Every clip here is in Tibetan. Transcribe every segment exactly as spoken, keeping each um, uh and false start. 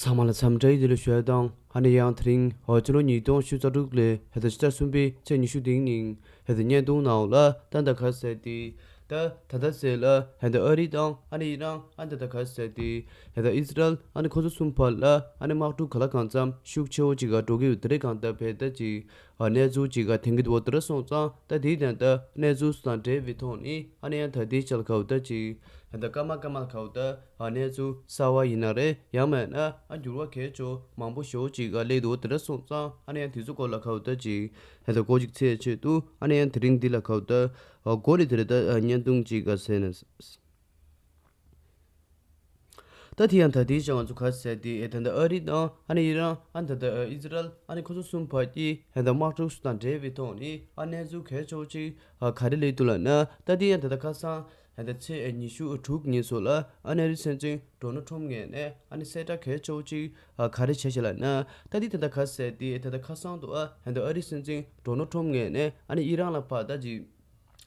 ཚང་མ་ལ་འཚམས་འདྲི་ཡི་ལེགས་ཞུ་དང་། ཨ་ནི་ཡང་དེ་རིང་ཕྱི་ལོ་ཉིས་སྟོང་ཉི་ཤུ་རྩ་དྲུག་ལོའི་ཕྱི་ཟླ་གསུམ་པའི་ཚེས་ཉི་ཤུ་རྩ་གསུམ་པའི་ཉིན་ཕྱི་ཟླ་བརྙན་ཐུང་ནང་ལ་ད་ད་ག་ཟེར་ཏེ། ད་ད་ལྟ་ཟེར་ལ་ད་ལྟ་ཨ་རི་དང་ཨ་ནི་ཨི་རན་ཨ་ད་ད་ག་ཟེར་ཏེ། ད་ལྟ་ཨི་ཟི་རལ་ཨ་ནི་ཁོ་ཚོ་གསུམ་བར་ལ་ཨ་ནི་དམག་འཁྲུག་ག་ལ་གང་འཚམ་ཤུགས་ཆེ་བོ་ཅིག་ག་འགྲོ་གི་ཡོད། དེ་རིང་གང་ལྟར་བས་ད་ཅིག་གནས་ཚུལ་ཅིག་ག་ཐོན་གྱི་འདུག་བ། དེ་འདྲ་སོང་ཙང་ད་དེའི་དོན་དུ་གནས་ཚུལ་དང་འབྲེལ་བའི་ཐོག་ནས་ཨ་ནི་ཡང་ད་ལྟའི་ཆར་ག་བ་ད་ཅིག་ད་ལྟ་སྐར་མ་སྐར་མ་ག་བ་ད་གནས་ཚུལ་གསར་བ་ཡིན་ན་རེད། ཡང་མིན་ན་ཨ་འགྱུར་བ་གལ་ཆེ་མང་པོ་ཞེ་པོ་ཅིག་ག་སླེབས་འདུག་བ། དེ་འདྲ་སོང་ཙང་ཨ་ནི་ཡང་དེ་ཚོ་སྐོར་ལ་ག་བ་ད་ཅིག་ད་ལྟ་གོ་ཅིག་ཚེས་ཆེད་དུ་ཨ་ནི་ཡང་དེ་རིང་འདི་ལ་ག་བ་ད་གོ་ནས་དེ་རེད། ད་བརྙན་ཐུང་ཅིག་ག་ཟེར་ན། ད་དེ་ཡང་ད་དེའི་ཆ་ང་ཚོ་ག་ཟེར་ཏེ་ད་ལྟ་ཨ་རི་དང་ཨ་ནི་ཨི་རན་ཨ་ད་ལྟ་ཨི་ཟི་རལ་ཨ་ནི་ཁོ་ཚོ་གསུམ་བར་གྱི་ད་ལྟ་དམག་འཁྲུག་དང་འབྲེལ་བའི་ཐོག་ནས་ཨ་གནས་ཚུལ་གལ་ཆེ་བོ་ཅིག་ག་རེ་སླེབས་འདུག་ལབ་ན། ད་དེ་ཡང་ད་ལྟ་ཁ་སང་ད་ལྟ་ཚེས་ཉི་ཤུ་དྲུག་ཉིན་སོགས་ལ་ཨ་ནི་ཨ་རིའི་སྲིད་འཛིན་ཌོ་ནལ་ཊམ་ངོས་ནས་ཨ་ནི་གསལ་བསྒྲགས་གལ་ཆེ་བོ་ཅིག་ག་རེ་བྱས་ཤག་ལབ་ན། ད་དེ་ད་ལྟ་ག་ཟེར་ཏེ་ད་ལྟ་ཁ་སང་དུ་ཨ་ད་ལྟ་ཨ་རིའི་སྲིད་འཛིན་ཌོ་ནལ་ཊམ་ངོས་ནས་ཨ་ནི་ཨི་རན་ལ་ཕར་ད་ཅིག་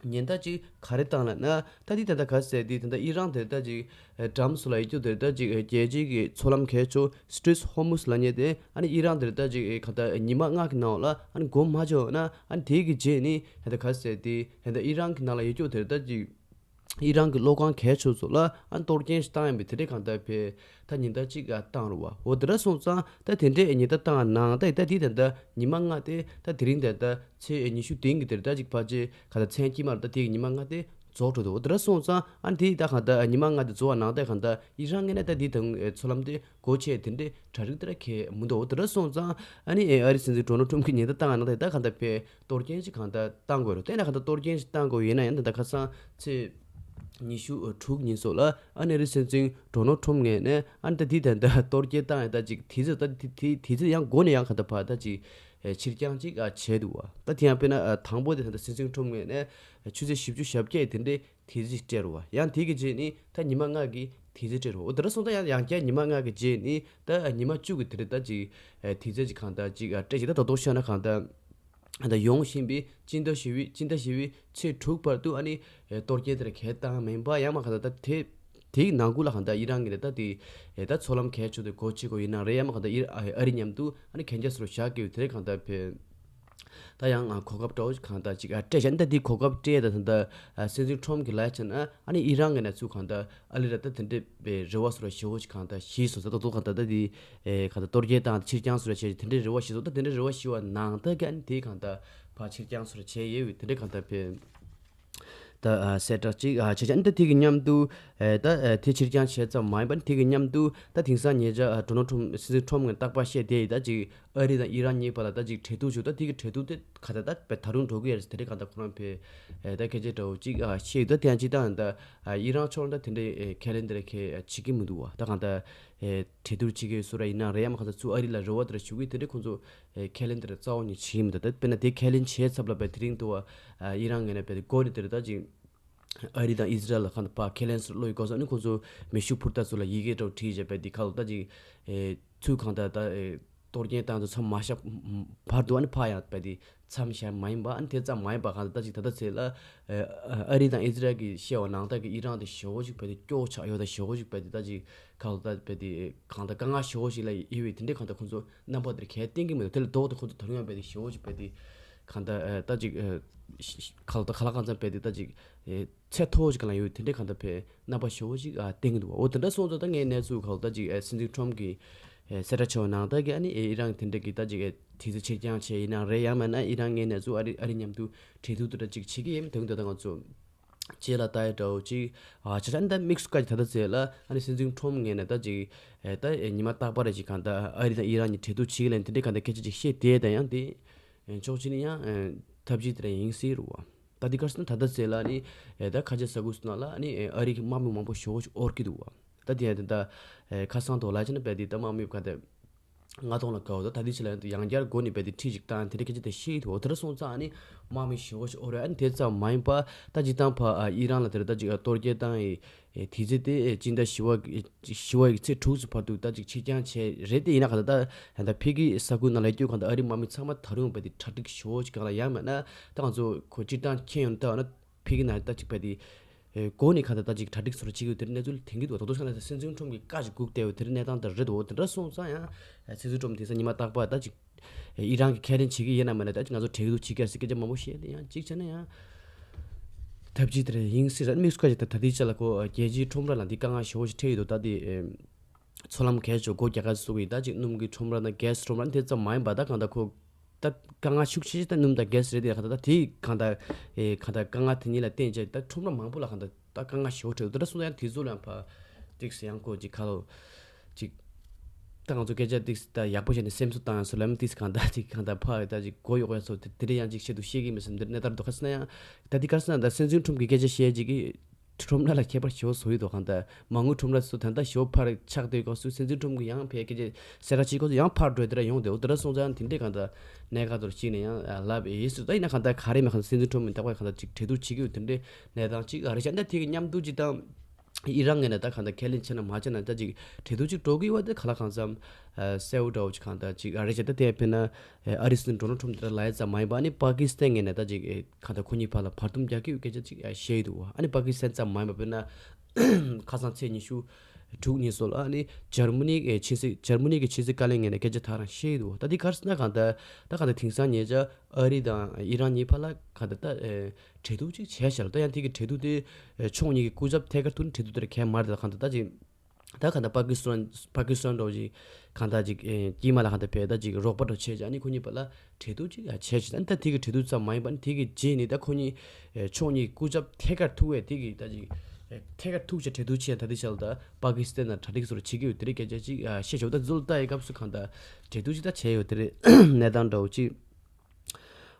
ཉེན་བརྡ་ཅིག་ག་རེ་བཏང་ལབ་ན། ད་དེ་ད་ལྟ་ག་ཟེར་ཏེ་ད་ལྟ་ཨི་རན་དེར་ད་ཅིག་འགྲམ་སོགས་ལ་ཡོད་རྒྱུ་དེར་ད་ཅིག་རྒྱལ་སྤྱིའི་གི་མཚོ་ལམ་གལ་ཆེ་Strait of Hormuz ལབ་མཁན་དེ་ཨ་ནི་ཨི་རན་དེར་ད་ཅིག་ག་ད་ཉི་མ་ལྔ་གི་ནང་ལ་ཨ་ནི་སྒོ་མ་ཕྱེ་བ་ན་ཨ་ནི་དེ་གི་རྗེས་ནི་ད་ལྟ་ག་ཟེར་ཏེ་ད་ལྟ་ཨི་རན་གི་ནང་ལ་ཡོད་རྒྱུ་དེར་ད་ཅིག་ཨི་རན་གྱི་གློག་ཁང་གལ་ཆེ་ཚོ་ལ་ཨ་གཏོར་སྐྱོན་ཞིག་བཏང་ཡིན་པའི་དེ་འདྲའི་གང་ལྟར་བའི་ད་ཉེན་བརྡ་ཅིག་ཨ་བཏང་རུ་བ། འོ་དེ་འདྲ་སོང་ཙང་ད་དེ་འདྲའི་ཉེན་བརྡ་བཏང་ནང་ད་ད་དེ་ད་ད་ཉི་མ་ལྔ་དེ་ད་དེ་རིང་ད་ད་ཚེས་ཉི་ཤུ་དེ་གི་དེར་ད་ཅིག་ཕལ་ཆེར་ག་ད་མཚན་དཀྱིལ་མར་ད་དེ་གི་ཉི་མ་ལྔ་དེ་རྫོགས་འགྲོ་འདུག་འོ་དེ་འདྲ་སོང་ཙང་ཨ་དེ་ད་གང་ལྟར་ཉི་མ་ལྔ་དེ་རྫོགས་པ་ནང་ད་གང་ལྟར་ཨི་རན་ངོས་ནས་ད་དེ་དང་མཚོ་ལམ་དེ་སྒོ་ཕྱེ་དེ་འདྲའི་གྲ་སྒྲིག་དེ་འདྲ་གས་མི་འདུག་འོ་དེ་འདྲ་སོང་ཙང་ཨ་ནི་ཨ་རིའི་སྲིད་འཛིན་ཌོ་ནལ་ཊམ་གྱིས་ཉེན་བརྡ་བཏང་ནང་ད་ད་གང་ལྟར་བའི་གཏོར་སྐྱོན་ཞིག་གང་ལྟར་བཏང་དགོས་རེད། དེ་ན་གང་ལྟར་གཏོར་སྐྱོན་ཞིག་བཏང་དགོས་ཡིན་ན་ཡང་ད་ལྟ་ཁ་སང་ཚེས་ཉི་ཤུ་དྲུག་ཉིན་སོགས་ལ་ཨ་ནི་ཨ་རིའི་སྲིད་འཛིན་ཌོ་ནལ་ཊམ་ངོས་ནས་ཨ་ནི་ད་དེ་ད་ལྟ་གཏོར་སྐྱོན་བཏང་ཡང་ད་ཅིག་དེ་ཚོ་ད་དེ་དེ་དེ་ཚོ་ཡང་སྒོ་ནས་ཡང་གང་ལྟར་ཕར་ད་ཅིག་ཕྱིར་འགྱངས་ཅིག་བྱས་འདུག་བ། ད་དེ་ཡང་དཔེར་ན་དང་པོ་དེ་ད་ལྟ་སྲིད་འཛིན་ཊམ་ངོས་ནས་ཆུ་ཚོད་བཞི་བཅུ་ཞེ་བརྒྱད་དེ་འདྲའི་དེ་ཚོ་སྤྲད་རུ་བ། ཡང་དེ་གི་རྗེས་ནི་ད་ཉི་མ་ལྔ་གི་དེ་ཚོ་སྤྲད་རུ་བ། འོ་དེ་འདྲ་སོང་ཙང་ཡང་ཡང་བསྐྱར་ཉི་མ་ལྔ་གི་རྗེས་ནི་ད་ཉི་མ་བཅུ་གི་དེ་རེད་ད་ཅིག་དེ་ཚོ་ཅིག་གང་ལྟར་ཅིག་སྤྲད་ཅིག་ད་ད་དོག་ཤོད་ན་གང་ལྟར། ད་ཡོང་བཞིན་པའི་སྤྱི་ཟླ་བཞི་པའི་སྤྱི་ཟླ་བཞི་པའི་ཚེས་དྲུག་བར་དུ་ཨ་ནི་གཏོར་སྐྱོན་དེར་གས་བཏང་མིན་པ་ཡང་མ་གང་ལྟར་ད་དེ་དེའི་ནང་ཁུལ་ལ་གང་ལྟར་ཨི་རན་གྱི་ད་དེ་ད་མཚོ་ལམ་གལ་ཆེ་དེ་སྒོ་ཕྱེ་དགོས་ཡིན་ན་རེད། ཡང་མ་གང་ལྟར་ཨི་ཨ་རི་མཉམ་དུ་ཨ་ནི་གན་རྒྱ་སོར་བཞག་གི་ཡོད། དེ་རེད་གང་ལྟར་བས། ད་ཡང་གོ་སྐབས་འདྲ་བོ་གང་ལྟར་ཅིག་ཨ་སྤྲད་བྱས་ནི་ད་དེ་གོ་སྐབས་སྤྲད་ད་ད་ད་སྲིད་འཛིན་ཊམ་གྱི་ལས་བྱས་ན་ཨ་ནི་ཨི་རན་གྱི་ནས་ཚུར་གང་ལྟར་ཨ་ལི་ར་ད་དེ་འདྲའི་བའི་རེ་བ་སོར་ཞེ་བོ་ཅིག་གང་ལྟར་ཞིག་སོང་ས་ད་དོ་གང་ལྟར་ད་དེ་གང་ལྟར་གཏོར་སྐྱོན་བཏང་ཕྱིར་འགྱངས་སོར་བྱས་དེ་འདྲའི་རེ་བ་ཞིག་སོང་། ད་དེ་འདྲའི་རེ་བ་ཞིག་བ་ནང་ད་ག་ཨ་ནི་དེ་གང་ལྟར་ཕར་ཕྱིར་འགྱངས་སོར་བྱས་ཡོད་པའི་དེ་འདྲའི་གང་ལྟར་བས། ད་གསལ་བསྒྲགས་ཅིག་བྱས་ཙང་ད་དེ་གི་མཉམ་དུ་ད་དེ་ཕྱིར་འགྱངས་བྱས་ཙམ་མ་ཡིན་པར་དེ་གི་མཉམ་དུ་ད་དེང་སང་ཉེ་ཆར་ཌོ་ནལ་ཊམ་སྲིད་འཛིན་ཊམ་ངོས་རྟག་པར་བཤད་བསྡད་ཡིན། ད་ཅིག་ཨ་རི་དང་ཨི་རན་གཉིས་བར་ལ་ད་ཅིག་གྲོས་བསྡུར་བྱུང་། ད་དེ་གི་གྲོས་བསྡུར་དེ་ག་ད་ད་བས་ད་རུང་འགྲོ་གི་ཡོད་རེད། དེ་འདྲའི་གང་ལྟར་ཁོ་རང་བས་ད་སྐད་ཆ་འདྲ་བོ་ཅིག་བཤད་ཡོད། ད་དེ་ཡང་ཅིག་ད་ད་ཨི་རན་ཕྱོགས་ལ་ད་དེ་འདྲའི་ཁས་ལེན་དེ་འདྲ་གས་བྱེད་ཀྱི་མི་འདུག་བ། ད་གང་ལྟར་གྲོས་བསྡུར་བྱེད་ཀྱི་སུ་ར་ཡིན་ན་རེད། ཡང་མ་གང་ལྟར་ཚུར་ཨ་རི་ལ་རེ་བ་དེ་འདྲ་ཞུ་གི་དེ་འདྲའི་ཁོང་ཚོ་ཁས་ལེན་དེ་རྩ་བ་ནས་བྱེད་ཀྱི་མི་འདུག་ད་དཔེར་ན་དེ་ཁས་ལེན་བྱས་ཚབ་ལ་བས་དེ་རིང་དུ་བ་ཨི་རན་ངོས་ནས་བས་དེ་སྒོ་ནས་དེ་རེད་ད་ཅིག་ཨ་རི་དང་ཨི་ཟི་རལ་ལ་གང་ལྟར་ཕར་ཁས་ལེན་སོར་བློ་ཡི་སྐོར་སོགས་ནི་ཁོང་ཚོ་མེ་ཤུགས་འཕུར་མདའ་ཚོ་ལ་ཡི་གེ་འདྲ་བོ་བྲིས་བྱས་བས་དེ་ཁ་ལོ་ད་ཅིག་ཚུར་གང་ལྟར་ད་གཏོར་སྐྱོན་བཏང་དུ་མཚམས་མ་བཞག་བར་དུ་ཨ་ནི་ཕར་ཡང་བས་དེ་མཚམས་བཞག་མ་ཡིན་པ། ཨ་ནི་དེ་ཙམ་མ་ཡིན་པ་གང་ལྟར་ད་ཅིག་ད་ལྟ་ཚེ་ལ་ཨ་རི་དང་ཨི་ཟི་རལ་གྱི་བཤད་པ་ནང་ལྟར་གྱི་ཨི་རན་དེ་ཞེ་བོ་ཞིག་བས་དེ་སྐྱོ་ཆགས་ཡོད། ད་ཞེ་བོ་ཞིག་བས་དེ་ད་ཅིག་ཁ་ལོ་ད་བས་དེ་གང་ལྟར་དཀའ་ངལ་ཞེ་བོ་ཞིག་ལ་ཡོད་པའི་དེ་འདྲའི་གང་ལྟར་ཁོང་ཚོ་རྣམ་པ་དེར་གས་བསྟན་གྱི་མི་འདུག་དེ་ལ་ལྡོག་སྟེ་ཁོང་ཚོ་ད་རུང་ཡང་བས་དེ་ཞེ་བོ་ཞིག་བས་དེ་གང་ལྟར་ཨ་ད་ཅིག་ཨ་ཤ་ཤ་ཁ་ལོ་ད་ཁ་ལ་གང་འཚམ་བས་དེ་ད་ཅིག་ཨ་ཚད་མཐོ་བོ་ཞིག་ག་ལ་ཡོད། དེ་འདྲའི་གང་ལྟར་བས་རྣམ་པ་ཞེ་བོ་ཞིག་ཨ་བསྟན་གྱི་འདུག་འོ་དེ་འདྲ་སོང་ཙང་ད་ངའི་གནས་ཚུལ་ཁ་ལོ་ད་ཅིག་ཨ་སྲིད་འཛིན་ཊམ་གྱིས་ཨ་གསལ་བསྒྲགས་བྱས་པ་ནང་ལྟར་གྱི་ཨ་ནི་ཨ་ཨི་རན་དེ་འདྲ་གི་ད་ཅིག་ཨ་དེ་ཚོ་ཕྱིར་འགྱངས་བྱས་ཡིན་ན་རེད། ཡང་མིན་ན་ཨི་རན་ངའི་གནས་ཚུལ་ཨ་རི་ཨ་རི་མཉམ་དུ་གྲོས་བསྡུར་དེ་འདྲ་ཅིག་བྱེད་ཀྱི་ཡིན། དེ་འདྲ་ད་ང་ཚོ་རྗེས་ལ་ལྟ་ཡ་འདྲ་བོ་ཅིག་ཨ་ཆ་ཆ་ཨ་ནི་ད་དམིགས་སུ་བཀར་གྱི་ད་ལྟ་ཚེ་ལ་ཨ་ནི་སྲིད་འཛིན་ཊམ་ངོས་ནས་ད་ཅིག་ཨ་ད་ཨ་ཉི་མ་རྟག་པར་རེ་ཅིག་གང་ལྟར་ཨ་རི་དང་ཨི་རན་གཉིས་གྲོས་བསྡུར་བྱེད་ཀྱི་ལན་དེ་འདྲའི་གང་ལྟར་སྐད་ཆ་ཅིག་བཤད་བསྡད། ད་ཡང་དེ་ཕྱོགས་གཅིག་ནས་ཡང་ཨ་ཐབས་ཇུས་དེ་འདྲ་ཡིན་སྲིད་རུང་བ། ད་དེ་ག་རེ་ཟེར་ན་ད་ལྟ་ཚེ་ལ་ཨ་ནི་ཨ་ད་ཁ་ཆེ་ས་ཁུལ་སོགས་ནང་ལ་ཨ་ནི་ཨ་རི་གི་དམག་མི་མང་པོ་ཞེ་པོ་ཅིག་འོར་གྱི་འདུག་བ། ད་དེ་ཡང་དེ་ད་ཨ་ཁ་སང་དོ་ལ་ཅི་ན་བས་དེ་ད་དམག་མི་ག་དེ་ལྔ་སྟོང་ལ་དགའ་བ་དང་། ད་དེ་ཕྱི་ལ་ཡང་ཡང་བསྐྱར་སྒོ་ནས་བས་དེ་ཁྲིད་ཅིག་བཏང་། དེ་འདྲ་སྐད་ཆ་དེ་བཤད་ཡོད། དེ་འདྲ་སོང་ཙང་ཨ་ནི་དམག་མི་ཞེ་པོ་ཞིག་འོར་ཡོད། ཨ་ནི་དེ་ཙམ་མ་ཡིན་པ་ད་སྤྱིར་བཏང་ཕ་ཨ་ཨི་རན་ལ་དེ་རེད་ད་ཅིག་ཨ་གཏོར་སྐྱོན་བཏང་ཡི་དུས་ཚོད་དེ་སྤྱི་ཟླ་བཞི་པ་བཞི་པ་ཡི་ཚེས་དྲུག་ཙམ་བར་དུ་ད་ཅིག་ཕྱིར་འགྱངས་བྱས་རེད། དེ་ཡིན་ན་ག་ད་ད་ད་ཕ་གི་ས་ཁུལ་ནང་ལ་སྐྱོད་གང་ད་ཨ་རི་དམག་མི་ཚང་མ་ད་རུང་བས་དེ་གྲ་སྒྲིག་ཞེ་པོ་ཞིག་གང་ལ་ཡང་མེད་ན་ད་ང་ཚོ་ཁོ་སྤྱིར་བཏང་མཁྱེན་ཡོང་ད་ན་ཕ་གི་ནང་ད་ཅིག་བས་དེ། ཨེ་འགོ་ནས་གང་ལྟར་ད་ཅིག་གྲ་སྒྲིག་སོགས་བྱེད་ཀྱི་ཡོད་དེ་འདྲའི་གནས་ཚུལ་ཐོན་གྱི་འདུག་ད་དུང་ཤ་ན་སྲིད་འཛིན་ཁྲོམ་གྱི་བཀའ་ཞིག་སྒུག་བསྡད་ཡོད་དེ་འདྲའི་གནས་སྟངས་དེ་རེད་འདུག་དེ་འདྲ་སོང་ཙང་ཡང་སྲིད་འཛིན་ཁྲོམ་དེང་སང་ཉི་མ་རྟག་པར་ད་ཅིག་ཨེ་ཨི་རན་གྱིས་ཁས་ལེན་བྱེད་ཀྱི་ཡིན་ན་མིན་ན་ད་ཅིག་ང་ཚོ་གྲོས་ཀྱི་འདུག་བྱེད་ཀྱི་ཟེར་སྐད་ཆ་མང་པོ་བཤད་དེ་ཡང་གཅིག་བྱས་ན་ཡང་ཐབས་ཇུས་དེ་འདྲ་ཡིན་སྲིད་ར། དམིགས་སུ་བཀར་བྱས་ད་ད་ལྟའི་ཆ་ལ་ཁོ་རྒྱལ་སྤྱིའི་ཁྲོམ་ར་ལ་འདི་དཀའ་ངལ་ཞེ་པོ་ཞིག་འཕྲད་ཡོད་འདུག་ད་དེ་ཨེ་མཚོ་ལམ་གས་ཆོག་སྒོ་རྒྱག་ག་སོགས་ཀྱི་ད་ཅིག་སྣུམ་གྱི་ཁྲོམ་ར་དང་གས་ཁྲོམ་ར་དེ་ཙམ་མ་ཡིན་པ་ད་གང་ལྟར་ཁོ་ད་དཀའ་ངལ་ཤུགས་ཆེ་ཤོས་ད་སྣུམ་དང་གས་རེད་དེ། གང་ལྟར་ད་དེ་གང་ལྟར་ཨེ་གང་ལྟར་དཀའ་ངལ་དེ་གཉིས་ལ་བརྟེན་བྱས་ད་ཁྲོམ་ར་མང་པོ་ལ་གང་ལྟར་ད་དཀའ་ངལ་ཞེ་པོ་འཕྲད་འདུག་ད་སོང་ཙང་ཡང་དེ་ཚོ་ལ་ཡང་ཕར་ཏིག་སེ་ཡང་ཁོ་ཅིག་ཁ་ལོ་ཅིག་ད་ང་ཚོ་སྐད་ཆ་ཏིག་སེ་ད་ཡག་པོ་བྱས་ནས་སེམས་གསོ་བཏང་ཡང་སོ་ལམ་ཏིག་སེ་གང་ལྟར་ཅིག་གང་ལྟར་ཕར་ད་ཅིག་མགོ་གཡོག་ཡ་སོ་དེ་དེ་འདྲ་ཡང་ཅིག་བཤད་འདུག་བཤད་ཀྱི་མེད་བསམ་འདིར་གནས་སྟངས་འདུག་ག་ཟེར་ན་ཡང་ད་དེ་ག་རེ་ཟེར་ན་ད་སྲིད་འཛིན་ཁྲོམ་གྱི་སྐད་ཆ་བཤད་ཅིག་གི་ཁྲོམ་ར་ལ་ཁྱད་པར་ཞེ་པོ་བཟོ་ཡི་འདུག་གང་ལྟར་མ་དངུལ་ཁྲོམ་ར་ཚོ་ད་ལྟ་ཞེ་པོ་ཕར་ཆག་བསྡད་སྐབས་སུ་སྲིད་འཛིན་ཁྲོམ་གྱི་ཡང་ཕལ་སྐད་ཆ་གསལ་ཁ་ཅིག་སྐབས་སུ་ཡང་ཕར་འགྲོ་དེ་འདྲ་ཡོང་བསྡད་འོ་དེ་འདྲ་སོང་ཙང་དེ་འདྲས་གང་ལྟར་གནད་འགག་ཐོག་གཅིག་ནས་ཡང་ལབ་ཡིན་སྲིད། ད་ཡིན་ན་གང་ལྟར་ག་རེ་མེད་གང་ལྟར་སྲིད་འཛིན་ཁྲོམ་མི་རྟག་པར་གང་ལྟར་ཅིག་གྲོས་བསྡུར་བྱེད་ཀྱི་ཡོད་དེ་འདྲས་གནས་སྟངས་ཅིག་ཨ་རེ་བྱས་ན་དེ་གི་མཉམ་དུ་ཅིག་དང་ཨི་རན་ངོས་ནས་ད་གང་ལྟར་ཁས་ལེན་བྱས་ན་མ་བྱས་ན་ད་ཅིག་གྲོས་བསྡུར་ཅིག་འགྲོ་གི་ཡོད་པ་དེ་ག་ལ་གང་འཚམ་གསལ་བོ་འདྲ་བོ་ཅིག་གང་ལྟར་ཅིག་ཨ་རེ་བྱས། ད་དེ་ཡང་དཔེར་ན་ཨ་རི་སྲིད་འཛིན་ཌོ་ནལ་ཁྲོམ་དེ་འདྲ་ལབ་ཡ་ཙམ་མ་ཡིན་པ་ཨ་ནི་པ་ཀི་སི་ཐན་ངོས་ནས་ད་ཅིག་གང་ལྟར་ཁོ་གཉིས་བར་ལ་བར་འདུམ་རྒྱག་གི་ཡོད་སྐད་ཆ་ཅིག་བཤད་ཡི་འདུག་ཨ་ནི་པ་ཀི་སི་ཐན་ཙམ་མ་ཡིན་པ་དཔེར་ན་ཁ་སང་ཚེས་ཉི་ཤུ་དྲུག་ཉིན་སོགས་ལ་ཨ་ནི་འཇར་མ་ནི་གི་ཕྱི་སྲིད་འཇར་མ་ནི་གི་ཕྱི་སྲིད་བཀའ་བློན་ངོས་ནས་སྐད་ཆ་དེ་རང་བཤད་ཡི་འདུག་ད་འདི་ག་རེ་ཟེར་ན་གང་ལྟར་ད་གང་ལྟར་དེང་སང་ཉེ་ཆར་ཨ་རི་དང་ཨི་རན་གཉིས་བར་ལ་གང་ལྟར་ད་གྲོས་བསྡུར་ཅིག་བྱས་ཤག་ད་ཡང་དེ་གི་གྲོས་བསྡུར་དེ་ཕྱོགས་གཉིས་ཀྱི་སྐུ་ཚབ་ཐད་ཀར་ཐུག་ནས་གྲོས་བསྡུར་དེ་འདྲ་གང་ཡང་མ་རེད། ད་གང་ལྟར་ད་ཅིག་ད་གང་ལྟར་པ་ཀི་སི་ཐན་པ་ཀི་སི་ཐན་འདྲ་བོ་ཅིག་གང་ལྟར་ཅིག་ཨེ་དཀྱིལ་མ་ལ་གང་ལྟར་བས་ད་ཅིག་རོགས་པ་འདྲ་བོ་བྱས་ཅིག་ཨ་ནི་ཁོ་གཉིས་བར་ལ་གྲོས་བསྡུར་ཅིག་ཨ་བྱས་ཅིག་ཨ་ནི་ད་དེ་གི་གྲོས་བསྡུར་ཙམ་མ་ཡིན་པ་ཨ་ནི་དེ་གི་རྗེས་ནས་ད་ཁོ་གཉིས་ཨེ་ཕྱོགས་གཉིས་སྐུ་ཚབ་ཐད་ཀར་ཐུག་བས་དེ་གི་ད་ཅིག་ཨེ་ཐད་ཀར་ཐུག་ཅིག་གྲོས་བསྡུར་བྱས་ད་དེ་ཆ་ལ་ད་པ་ཀི་སི་ཐན་ནང་གྲ་སྒྲིག་སོགས་བྱེད་ཀྱི་ཡོད་དེ་རིགས་སྐད་ཆ་ཅིག་ཨ་བཤད་ཆོག་ད་ཚུར་ལྟ་ཡི་སྐབས་སུ་གང་ལྟར་གྲོས་བསྡུར་ཅིག་ད་བྱས་ཡོད་དེ་རེད། གནས་སྟངས་འདྲ་བོ་ཅིག་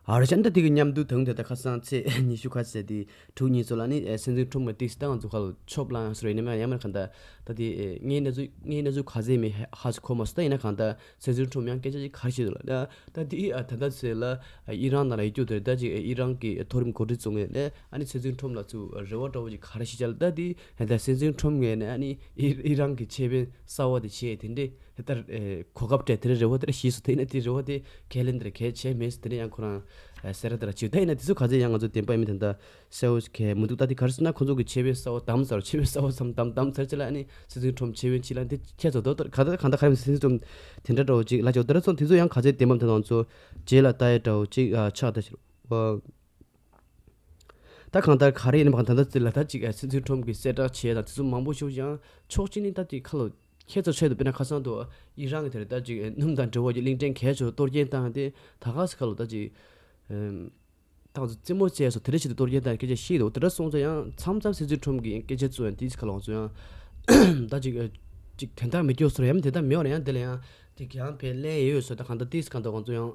ཨ་རི་ཅན་ད་དེ་གི་མཉམ་དུ་དང་དེ་ད་ཁ་སང་ཚེས་ཉི་ཤུ་ཁ་ཟེར་དེ་དྲུག་ཉིན་ཚོ་ལ་ནི་ཨེ་སྲིད་འཛིན་ཁྲོམ་གི་ཏིག་སི་ད་ང་ཚོ་ཁ་ལོ་ཆོབ་ལ་ཡང་སོ་རེ་ནི་མ་ཡང་མ་གང་ལྟར་ད་དེ་ཨེ་ངའི་གནས་ཚུལ་ངའི་གནས་ཚུལ་ག་ཚད་མེད་ཧ་ཧ་སུ་གོ་མ་སོ་ད་ཡིན་ན་གང་ལྟར་སྲིད་འཛིན་ཁྲོམ་ཡང་སྐད་ཆ་ཅིག་ག་རེ་བཤད་འདུག་ལ་ད་ད་དེ་ཨ་ད་ད་ཚེ་ལ་ཨི་རན་ནང་ལ་ཡོད་རྒྱུ་དེ་ད་ཅིག་ཨི་རན་གི་མཐོ་རིམ་འགོ་ཁྲིད་ཚོ་ངོས་ནས་ཨ་ནི་སྲིད་འཛིན་ཁྲོམ་ལ་ཚུར་རེ་བ་འདྲ་བོ་ཅིག་ག་རེ་བཤད་ཅ་ལ་ད་དེ་ད་སྲིད་འཛིན་ཁྲོམ་ངོས་ནས་ཨ་ནི་ཨི་ཨི་རན་གི་ཆེད་དཔོན་གསར་བ་དེ་བྱས་དེ་འདྲས། དེ་ལྟར་ཨེ་གོ་སྐབས་སྤྲད་དེ་རེ་རེ་བ་དེ་འདྲ་ཞིག་སུ་དེ་ཡིན་ན་དེ་རེ་བ་དེ་ཁས་ལེན་དེ་འདྲ་གལ་ཆེ་མེད་སུ་དེ་འདྲ་ཡང་ཁོ་རང་ཨེ་སེ་ར་དེ་འདྲ་བྱེད་ད་ཡིན་ན་དེ་ཚོ་ག་ཚད་ཡང་ང་ཚོ་བདེན་པ་ཡིན་མིན་དེ་འདྲ་གསལ་བོ་ཞིག་གལ་མི་འདུག་ད་དེ་ག་རེ་ཟེར་ན་ཁོ་ཚོ་གི་ཆེ་བའི་ས་བོ་དམ་ཚར་ཆེ་བའི་ས་བོ་ཚམ་དམ་དམ་ཚར་ཅི་ལ་ཨ་ནི་སྲིད་འཛིན་ཁྲོམ་ཆེ་བའི་ཆི་ལ་འདི་ཁྱད་ཚོ་དོ་ལྟར་ག་ད་ག་ད་ག་རེ་སྲིད་འཛིན་ཁྲོམ་དེ་འདྲ་འདྲ་བོ་ཅིག་ལ་ཅོག་དེ་འདྲ་ཚོ་དེ་ཚོ་ཡང་ག་ཚད་བདེན་པ་དེ་ང་ཚོ་རྗེས་ལ་ལྟ་ཡ་འདྲ་བོ་ཅིག་ཨ་ཆགས་ད་ཕྱིར་བ། ད་གང་ལྟར་ག་རེ་ཡིན་ན་གང་ལྟར་ད་ལྟ་ཅིག་སྲིད་འཛིན་ཁྲོམ་གྱི་གསལ་བསྒྲགས་བྱས་དང་དེ་ཚོ་མང་པོ་ཞིག་ཡང་ཕྱོགས་གཅིག་ནས་ད་ཅིག་ཁ་ལོ་ཁྱད་མཚར་ཆེད་དུ་དཔེར་ན་ཁ་སང་དུ་ཨི་རན་གྱི་དེར་ད་ཅིག་སྣུམ་དང་འབྲེལ་བ་གྱི་གླིང་ཕྲན་གས་ཆོད་གཏོར་སྐྱོན་བཏང་སྟེ་ད་ག་ས་ཁ་ལོ་ད་ཅིག་ད་ང་ཚོ་རྩེད་མོ་རྩེ་སོགས་དེ་འདྲ་ཆེད་དུ་གཏོར་སྐྱོན་བཏང་སྐད་ཆ་བཤད་འདུག་དེ་འདྲ་སོང་ཙང་ཡང་མཚམས་མཚམས་སྲིད་འཛིན་ཁྲོམ་གྱི་སྐད་ཆ་ཚོ་ཡང་དེ་ཁ་ལོ་ང་ཚོ་ཡང་ད་ཅིག་ཅིག་དོན་དག་མི་སྐྱོ་སོར་ཡང་དེ་ད་མེད་བར་ཡང་དེ་ལ་ཡང་དེ་གང་ཕན་ལན་ཡོད་ཡོད་སོ་ད་གང་ད་དེ་གང་ད་ང་ཚོ་ཡང་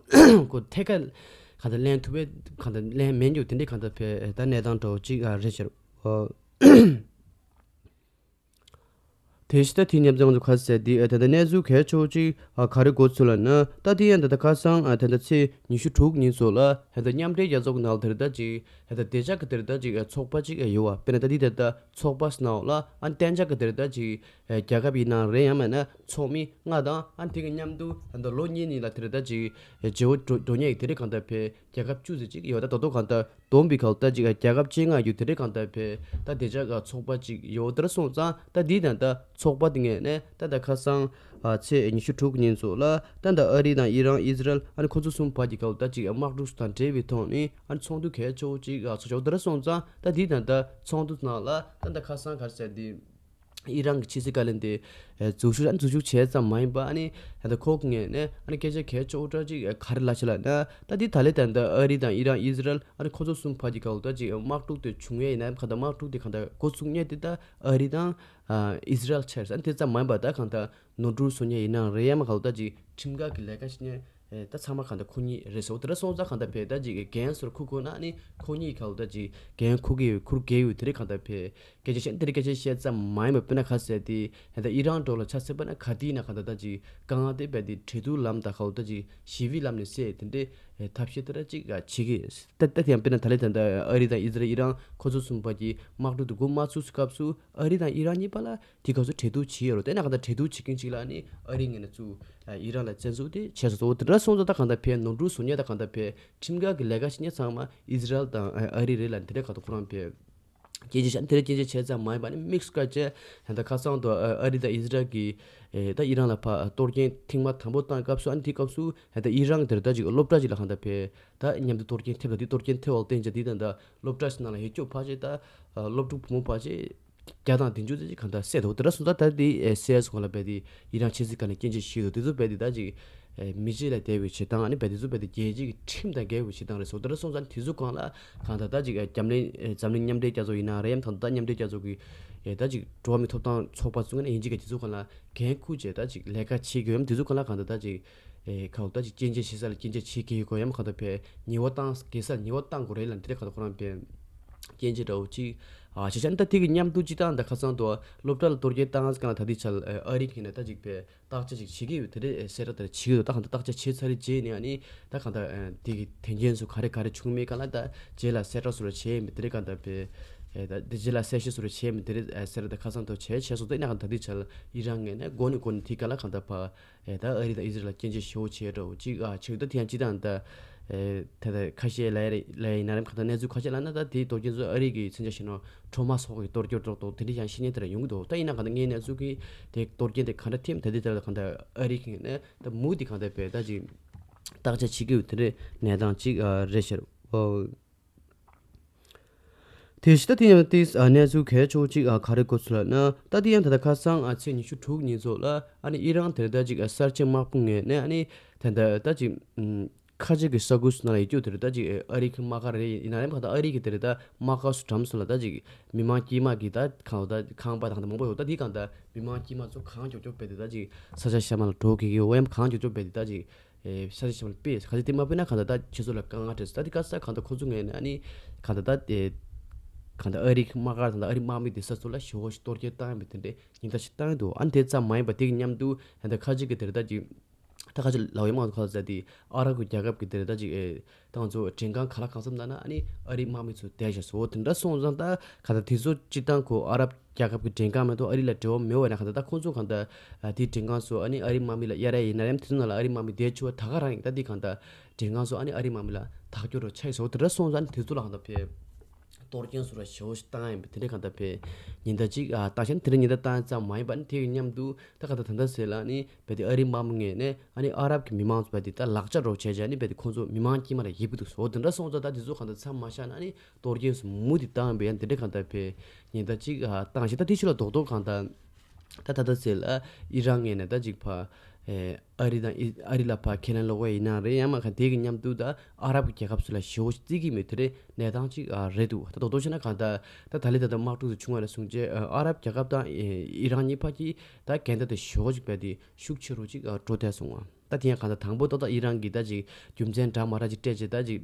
ཁོ་ཐད་ཀར། གང་ལྟར་ལེན་ཐུབ་པའི་གང་ལྟར་ལེན་མེད་རྒྱུ་དེ་འདྲའི་གང་ལྟར་བས་ད་གནས་སྟངས་འདྲ་བོ་ཅིག་ཨ་རེད་ཤག་ཨོ། དེ་བཞིན་ད་དེ་མཉམ་དུ་ང་ཚོ་ག་ཟེར་དེ་ཨ་ད་ལྟ་གནས་ཚུལ་གལ་ཆེ་བོ་ཅིག་ཨ་ག་རེ་འགོ་ཚུགས་ལབ་ན་ད་དེ་ཡང་ད་ལྟ་ཁ་སང་ཨ་ད་ལྟ་ཚེས་ཉི་ཤུ་དྲུག་ཉིན་སོགས་ལ་ཨ་ད་མཉམ་འབྲེལ་རྒྱལ་ཚོགས་ཀྱི་ནང་ལ་དེ་རེད་ད་ཅིག་ཨ་ད་བདེ་འཇགས་ཀྱི་དེ་རེད་ད་ཅིག་ཨ་ཚོགས་པ་ཅིག་ཨ་ཡོད་བ་དཔེར་ན་ད་དེ་ད་ལྟ་ཚོགས་པ་ཟེར་ནའོ་ལ་ཨ་གཏན་འཇགས་ཀྱི་དེ་རེད་ད་ཅིག་རྒྱལ་ཁབ་ཡིན་ནའང་རེད་ཡང་མིན་ན་ཚོགས་མི་ལྔ་དང་ཨ་དེ་གི་མཉམ་དུ་ཨ་ད་ལོ་གཉིས་གཉིས་ལ་དེ་རེད་ད་ཅིག་བརྗེ་བོ་འགྲོ་འགྲོ་མཁན་གྱི་དེ་རེད་གང་ལྟར་བས་རྒྱལ་ཁབ་བཅུ་ཙམ་ཅིག་ཡོད་ད་ད་དོ་གང་ལྟར་བསྡོམས་པའི་ཁ་ལ་ད་ཅིག་རྒྱལ་ཁབ་བཅོ་ལྔ་ཡོད་དེ་རེད་གང་ལྟར་བས་ད་བདེ་འཇགས་ཀྱི་ཚོགས་པ་ཅིག་ཡོད་དེ་རེད་སོང་ཙང་ད་འདི་དང་ད་ཚོགས་པ་དེ་ངས་ནས་ད་ད་ཁ་སང་ཚེས་ཉི་ཤུ་དྲུག་ཉིན་ཚོ་ལ་ད་ད་ཨ་རི་དང་ཨི་རན་ཨི་ཟི་རལ་ཨ་ནི་ཁོ་ཚོ་གསུམ་བར་གྱི་ཁ་ལ་ད་ཅིག་དམག་འཁྲུག་དང་འབྲེལ་བའི་ཐོག་ནས་ཨ་ནི་ཚོགས་འདུ་གལ་ཆེ་བོ་ཅིག་ཚོགས་ཆོག་དེ་རེད་སོང་ཙང་ད་འདི་དང་ད་ཚོགས་འདུ་ནང་ལ་ད་ད་ཁ་སང་ག་རེ་ཟེར་འདི། ཨི་རན་གྱི་ཕྱི་སྲིད་བཀའ་བློན་དེ་འཛུལ་ཞུགས་འཛུལ་ཞུགས་བྱས་ཙམ་མ་ཡིན་པ་ཨ་ནི་ད་ལྟ་ཁོ་གི་ངོས་ནས་ཨ་ནི་སྐད་ཆ་གལ་ཆེ་བོ་འདྲ་ཅིག་ག་རེ་ལབ་ཤག་ལབ་ན་ད་འདི་ད་ལེ་ད་ལྟ་ཨ་རི་དང་ཨི་རན་ཨི་ཟི་རལ་ཨ་ནི་ཁོ་ཚོ་གསུམ་བར་གྱི་སྐབས་ལ་ད་ཅིག་དམག་འཁྲུག་དེ་བྱུང་ཡས་ཡིན་ན་གང་ལྟར་དམག་འཁྲུག་དེ་གང་ལྟར་འགོ་ཚུགས་མཁན་དེ་ད་ཨ་རི་དང་ཨི་ཟི་རལ་ཆགས་ཨ་ནི་དེ་ཙམ་མ་ཡིན་པ་ད་གང་ལྟར་ནོར་འཁྲུལ་བཟོ་མཁན་ཡིན་ནའང་རེད་ཡ་མ་གང་ལྟར་ད་ཅིག་ཁྲིམས་འགལ་གྱི་ལས་ཀ་བྱེད་མཁན། ཨེ་ད་ཚང་མ་གང་ལྟར་ཁོ་གཉིས་རེད་ཟེར་བ་དེ་འདྲ་སོང་ཙང་གང་ལྟར་བས་ད་ཅིག་འགན་སོར་འཁུར་དགོས་ན་ནི་ཁོ་གཉིས་གང་ལྟར་ཅིག་འགན་འཁུར་གི་ཡོད་འཁུར་གི་ཡོད་དེ་རེད་གང་ལྟར་བས་སྐད་ཆ་བཤད་དེ་རེད་སྐད་ཆ་བཤད་ཙམ་མ་ཡིན་པ་དཔེར་ན་ཁ་གསལ་དེ་ད་ཨི་རན་འགྲོ་ལ་ཆ་ཚད་པ་ན་ག་དེ་ཡིན་ན་གང་ལྟར་ད་ཅིག་དཀའ་ངལ་དེ་བས་དེ་གྲོས་བསྡུར་ལམ་དང་གང་ལྟར་ཅིག་ཞི་བའི་ལམ་ནས་སེལ་དེ་འདྲས་ཨེ་ཐབས་ཤེས་དེ་འདྲ་ཅིག་བྱེད་ཀྱི་ད་ད་དེ་ཡང་དཔེར་ན་ད་ལེ་ད་ལྟ་ཨ་རི་དང་ཨི་ཟི་རལ་ཨི་རན་ཁོ་ཚོ་གསུམ་པ་གྱི་དམག་འཁྲུག་དེ་འགོ་མ་ཚུགས་སྐབས་སུ་ཨ་རི་དང་ཨི་རན་གཉིས་པ་ལ། དེ་སྐབས་སུ་གྲོས་བསྡུར་བྱས་ཡོད་རེད་དེ་ན་གང་ལྟར་གྲོས་བསྡུར་བྱེད་མཁན་ཅིག་ལ་ནི་ཨ་རི་ངོས་ནས་ཚུར་ཨི་རན་ལ་བཙན་འཛུལ་དེ་བྱས་སོང་། དེ་འདྲ་སོང་ཙང་ད་གང་ལྟར་བས་ནོར་འཁྲུལ་བཟོ་མཁན་དང་གང་ལྟར་བས་ཁྲིམས་འགལ་གྱི་ལས་ཀ་བྱེད་མཁན་ཚང་མ་ཨི་ཟི་རལ་དང་ཨ་རི་རེད་ལ་དེ་འདྲ་གང་ལྟར་ཁོ་རང་བས་ སྐྱོན་བརྗོད་བྱས། དེ་ལ་སྐྱོན་བརྗོད་བྱས་ཙམ་མ་ཡིན་པ་ནི་དམིགས་སུ་བཀར་བྱས་ད་ཁ་སང་དུ་ཨ་རི་དང་ཨི་ཟི་རལ་གྱིས་ད་ཨི་རན་ལ་ཕར་གཏོར་སྐྱོན་ཐེངས་མ་དང་པོ་བཏང་སྐབས་སུ། ཨ་ནི་དེའི་སྐབས་སུ་ད་ཨི་རན་དེར་ད་ཅིག་སློབ་གྲྭ་ཅིག་ལ་གང་ལྟར་ཕར་ད་མཉམ་དུ་གཏོར་སྐྱོན་ཐེབས་ལ། དེ་གཏོར་སྐྱོན་ཐེབས་པ་ལ་བརྟེན་བྱས་དེ་ད་ད་སློབ་གྲྭ་ཞིག་ནང་ལ་ཡོད་སྐྱོ་ཕལ་ཆེར་ད་སློབ་ཕྲུག་བུ་མོ་ཕལ་ཆེར་བརྒྱ་དང་བདུན་ཅུ་ཙམ་ཅིག་གང་ལྟར་བསད་འདུག་དེ་འདྲ་སོང་ཙང་ད་དེ་ཨེ་སེལ་སི་གོང་ལ་རྦད་དེ་ཨི་རན་ཆབ་སྲིད་ཁང་ནས་སྐྱོན་བརྗོད་བྱས་འདུག་དེ་ཚོ་རྦད་དེ་ད་ཅིག་ཨེ་མི་རྗེས་ལ་དེད་པའི་བྱེད་སྟངས། ཨ་ནི་རྦད་དེ་ཚོ་རྦད་དེ་རྒྱལ་སྤྱི་གི་ཁྲིམས་དང་འགལ་བའི་བྱེད་སྟངས་རེད་སོང་། དེ་འདྲ་སོང་ཙང་དེ་ཚོ་སྒང་ལ་གང་ལྟར་ད་ཅིག་ཨེ་འཛམ་གླིང་ཨེ་འཛམ་གླིང་མཉམ་འབྲེལ་རྒྱལ་ཚོགས་ཡིན་ན་རེད། ཡང་ད་ད་མཉམ་འབྲེལ་རྒྱལ་ཚོགས་ཀྱི་ཨེ་ད་ཅིག་འགྲོ་བ་མིའི་ཐོབ་ཐང་ཚོགས་པ་ཚོ་ནས་ཡིན་གཅིག་གི་དེ་ཚོ་སྒང་ལ་འགན་འཁུར་བྱས་ད་ཅིག་ལས་ཀ་བྱེད་དགོས་ཡ། དེ་ཚོ་སྒང་ལ་གང་ལྟར་ད་ཅིག་ཨེ་ཁ་ལོ་ད་ཅིག་སྐྱོན་བརྗོད་བྱེད་ས་ལ་སྐྱོན་བརྗོད་བྱེད་དགོས་ཡོད་ཡ། གང་ལྟར་ཕར་ཉེས་པ་བཏང་དགོས་ས་ཉེས་པ་བཏང་དགོས་རེད་ལབ། དེ་འདྲ་གང་ལྟར་ཁོ་རང་ཕར་སྐྱོན་བརྗོད་འདྲ་བོ་ཅིག་ཨ་བྱས་ཙང་ད་དེ་གི་མཉམ་དུ་སྤྱིར་བཏང་ད་ཁ་སང་དུ་སློབ་གྲྭ་ལ་གཏོར་སྐྱོན་བཏང་སྐབས་ལ་ད་ལྟའི་ཆར་ཨ་རི་གིས་ནས་ད་ཅིག་ཕར་བརྟག་དཔྱད་ཅིག་བྱེད་ཀྱི་ཡོད། དེ་འདྲའི་གསལ་བསྒྲགས་དེ་འདྲ་བྱེད་ཀྱི་འདུག་ད་གང་ལྟར་བརྟག་དཔྱད་བྱས་ཚར་རྗེས་ནས་ཨ་ནི་ད་གང་ལྟར་ཨ་དེ་གི་དོན་རྐྱེན་ཚོ་ག་རེ་ག་རེ་བྱུང་མེད་སྒང་ལ་ད་རྗེས་ལ་གསལ་བསྒྲགས་བཟོ་འདྲ་བྱས་ཡིན་པ་དེ་འདྲའི་གང་ལྟར་ཕར་ཨེ་ད་དེ་རྗེས་ལ་གསལ་བཤད་བཟོ་འདྲ་བྱས་ཡིན་པ་དེ་འདྲའི་ཨེ་གསལ་བསྒྲགས་དེ་ཁ་སང་དུ་བྱས་བྱས་སོང་། དེ་ནས་གང་ལྟར་ད་ལྟའི་ཆར་ཨི་རན་ངོས་ནས་འགོ་ནས་འགོ་ནས་དེའི་སྒང་ལ་གང་ལྟར་ཕར་ཨེ་ད་ཨ་རི་དང་ཨི་ཟི་རལ་ལ་སྐྱོན་བརྗོད་ཞེ་པོ་བྱས་འདྲ་བོ་ཅིག་ཨ་བྱས་འདུག་ད་དེ་ཡང་སྤྱིར་བཏང་ད་ཨེ་ད་ད་ཁ་ཤས་ལ་ལ་ཡིན་ན་རེད། གང་ལྟར་གནས་ཚུལ་ཁ་ཤས་ལ་ན་ད་དེའི་གཏོར་སྐྱོན་ཚོ་ཨ་རི་གི་མཚོན་ཆ་བཞག་ན་ཁྲོ་མ་སོགས་ཀྱི་གཏོར་སྐྱོན་རོགས་དང་དེ་འདྲ་ཡང་བཤད་མཁན་དེ་འདྲ་ཡོང་གི་འདུག་ད་ཡིན་ན་གང་ལྟར་ངའི་གནས་ཚུལ་གྱི་དེ་གཏོར་སྐྱོན་དེ་གང་འདྲ་ཐེབས་ད་དེ་ལྟར་གང་ལྟར་ཨ་རི་གི་ནས་ད་མུ་དེ་གང་ལྟར་བས་ད་ཅིག་བརྟག་དཔྱད་བྱེད་ཀྱི་ཡོད། དེ་འདྲའི་གནས་སྟངས་ཅིག་ཨ་རེད་ཤག་ཨོ། དེ་བཞིན་ད་དེ་ཡང་དེ་ཨ་གནས་ཚུལ་གལ་ཆེ་བོ་ཅིག་ཨ་ག་རེ་གོ་ཚུལ་ལབ་ན། ད་དེ་ཡང་ད་ལྟ་ཁ་སང་ཨ་ཚེས་ཉི་ཤུ་དྲུག་ཉིན་ཚོ་ལ་ཨ་ནི་ཨི་རན་དེ་ད་ཅིག་ཨ་གསར་བརྗེ་དམག་དཔུང་ངོས་ནས་ཨ་ནི་དེ་ད་ད་ཅིག་ཨམ་ཁ་ཆེ་གི་ས་ཁུལ་སུ་ན་ལ་ཡོད་རྒྱུ་དེ་ད་ཅིག་ཨ་རི་གི་དམག་སྒར་རེད། ཡིན་ན་རེད་མ་ད་ཨ་རི་གི་དེ་ད་དམག་སྒར་སུ་གྲམ་སུ་ལ་ད་ཅིག་མི་མང་དཀྱུས་མ་གི་ད་ཁང་ད་ཁང་པ་དང་ད་མང་པོ་ཡོད། ད་དེ་གང་ད་མི་མང་དཀྱུས་མ་ཚོ་གང་མགྱོགས་མགྱོགས་བས་དེ་ད་ཅིག་ས་ཆ་གཞན་མ་ལ་འགྲོ་གི་གི་འོ་ཡམ་གང་མགྱོགས་མགྱོགས་བས་དེ་ད་ཅིག་ཨེ་ས་ཆ་ཞིག་ལ་སྤེལ་ག་ཚོད་དེ་མ་སྤེལ་ན་གང་ལྟར་ད་ཁྱེད་ཚོ་ལ་དཀའ་ངལ་འཕྲད་སྲིད། ད་དེ་ག་ས་གང་ལྟར་ཁོ་ཚོ་ངོས་ནས་ཨ་ནི་གང་ལྟར་ད་དེ་གང་ལྟར་ཨ་རི་དམག་སྒར་དང་ཨ་རི་དམག་མི་དེ་ས་ཚོ་ལ་ཞེ་པོ་ཞིག་གཏོར་སྐྱོན་བཏང་ཡོད་པའི་དེ་འདྲའི་ཉེན་བརྡ་ཞིག་བཏང་ཡོད་འདུག་ཨ་ནི་དེ་ཙམ་མ་ཡིན་པ་དེ་གི་མཉམ་དུ་ད་ལྟ་ཁ་ཅིག་གི་དེ་རེད་ད་ཅིག་ད་ཁ་ཅིག་ལའོ་ཡ་མང་ཁ་ས་དེ་ཨ་རབ་གི་རྒྱལ་ཁབ་གི་དེ་རེད་ད་ཅིག་ཨེ་ད་ང་ཚོ་མགྲོན་ཁང་ག་ལ་གང་འཚམ་ན་ན་ཨ་ནི་ཨ་རི་དམག་མི་ཚོ་བསྡད་བཞག་སོ། དེ་འདྲ་སོང་ཙང་ད་གང་ལྟར་དེ་ཚོ་སྤྱིར་བཏང་ཁོ་ཨ་རབ་རྒྱལ་ཁབ་ཀྱི་མགྲོན་ཁང་མ་གཏོགས་ཨ་རི་ལ་འབྲེལ་བ་མེད་པ་ཡིན་ན་གང་ལྟར་ད་ཁོང་ཚོ་གང་ལྟར་ཨ་དེའི་མགྲོན་ཁང་ཚོ་ཨ་ནི་ཨ་རི་དམག་མི་ལ་གཡར་ཡ་ཡིན་ན་ཡང་དེ་ཚོ་ནང་ལ་ཨ་རི་དམག་མི་བསྡད་ཆོག་པ་ད་ག་རང་ཡིན། ད་དེ་གང་ལྟར་མགྲོན་ཁང་ཚོ་ཨ་ནི་ཨ་རི་དམག་མི་ལ་ཐག་གཅོད་རོགས་ཆགས་ཡོད་ཟེར་བ་དེ་འདྲ་སོང་ཙང་ཨ་ནི་དེ་ཚོ་ལ་གང་ལྟར་ཕར་གཏོར་སྐྱོན་བཟོ་འདྲ་ཞེ་པོ་ཞིག་བཏང་ཡིན་པ་དེ་འདྲ་གང་ལྟར་ཕར་ཉེན་བརྡ་ཅིག་ཨ་བཏང་ཤག་དེ་འདྲ་ཉེན་བརྡ་བཏང་ཡ་ཙམ་མ་ཡིན་པ་ཨ་ནི་དེ་གི་མཉམ་དུ་ད་གང་ལྟར་ད་ལྟ་ཟེར་ལ་ཨ་ནི་རྦད་དེ་ཨ་རིའི་དམག་མི་ངོས་ནས་ཨ་ནི་ཨ་རབ་ཀྱི་མི་མང་ཚོ་རྦད་དེ་ད་ལག་ཆ་རོགས་བྱས་བྱས་ཨ་ནི་རྦད་དེ་ཁོང་ཚོ་མི་མང་དཀྱུས་མ་ལ་ཡིབ་ཀྱི་འདུག་ཟེར་བ་དེ་འདྲ་སོང་ཙང་ད་དེ་ཚོ་གང་ལྟར་མཚམས་མ་བཞག་ན་ཨ་ནི་གཏོར་སྐྱོན་སུ་མུ་དེ་བཏང་བས་ཡང་དེ་འདྲ་གང་ལྟར་བས་ཉེན་བརྡ་གཅིག་ཨ་བཏང་ཞིང་ད་དེ་ཕྱི་ལ་རྡོག་རྡོག་གང་ལྟར་ད་ད་ལྟ་ཟེར་ལ་ཨི་རན་ངོས་ནས་ད་ཅིག་ཕར་ཨེ་ཨ་རི་དང་ཨི་ཨ་རི་ལ་ཕར་ཁས་ལེན་སློག་པ་ཡིན་ན་རེད། ཡང་མ་ག་དེ་གི་མཉམ་དུ་ད་ཨ་རབ་ཀྱི་རྒྱལ་ཁབ་ཚོ་ལ་ཞེ་པོ་ཅིག་བརྩི་གི་མེད་དེ་རེད་གནས་སྟངས་ཅིག་ཨ་རེད་འདུག་ད་རྡོག་རྡོག་བྱས་ན་གང་ལྟར་ད་ད་ལས་ད་ལྟ་དམག་འཁྲུག་དེ་བྱུང་བ་ལ་བཟུང་རྗེས་ཨ་ཨ་རབ་རྒྱལ་ཁབ་དང་ཨེ་ཨི་རན་གཉིས་བར་གྱི་ད་འགལ་ཟླ་དེ་ཞེ་པོ་ཅིག་རྦད་དེ་ཤུགས་ཆེ་རུ་ཅིག་ཨ་འགྲོ་བསྡད་སོང་བ། ད་དེ་ཡང་གང་ལྟར་དང་པོ་ཏག་ཏག་ཨི་རན་གྱིས་ད་ཅིག་རྒྱུ་མཚན་འདྲ་མ་འདྲ་ཅིག་སྤྲད་བྱས་ད་ཅིག་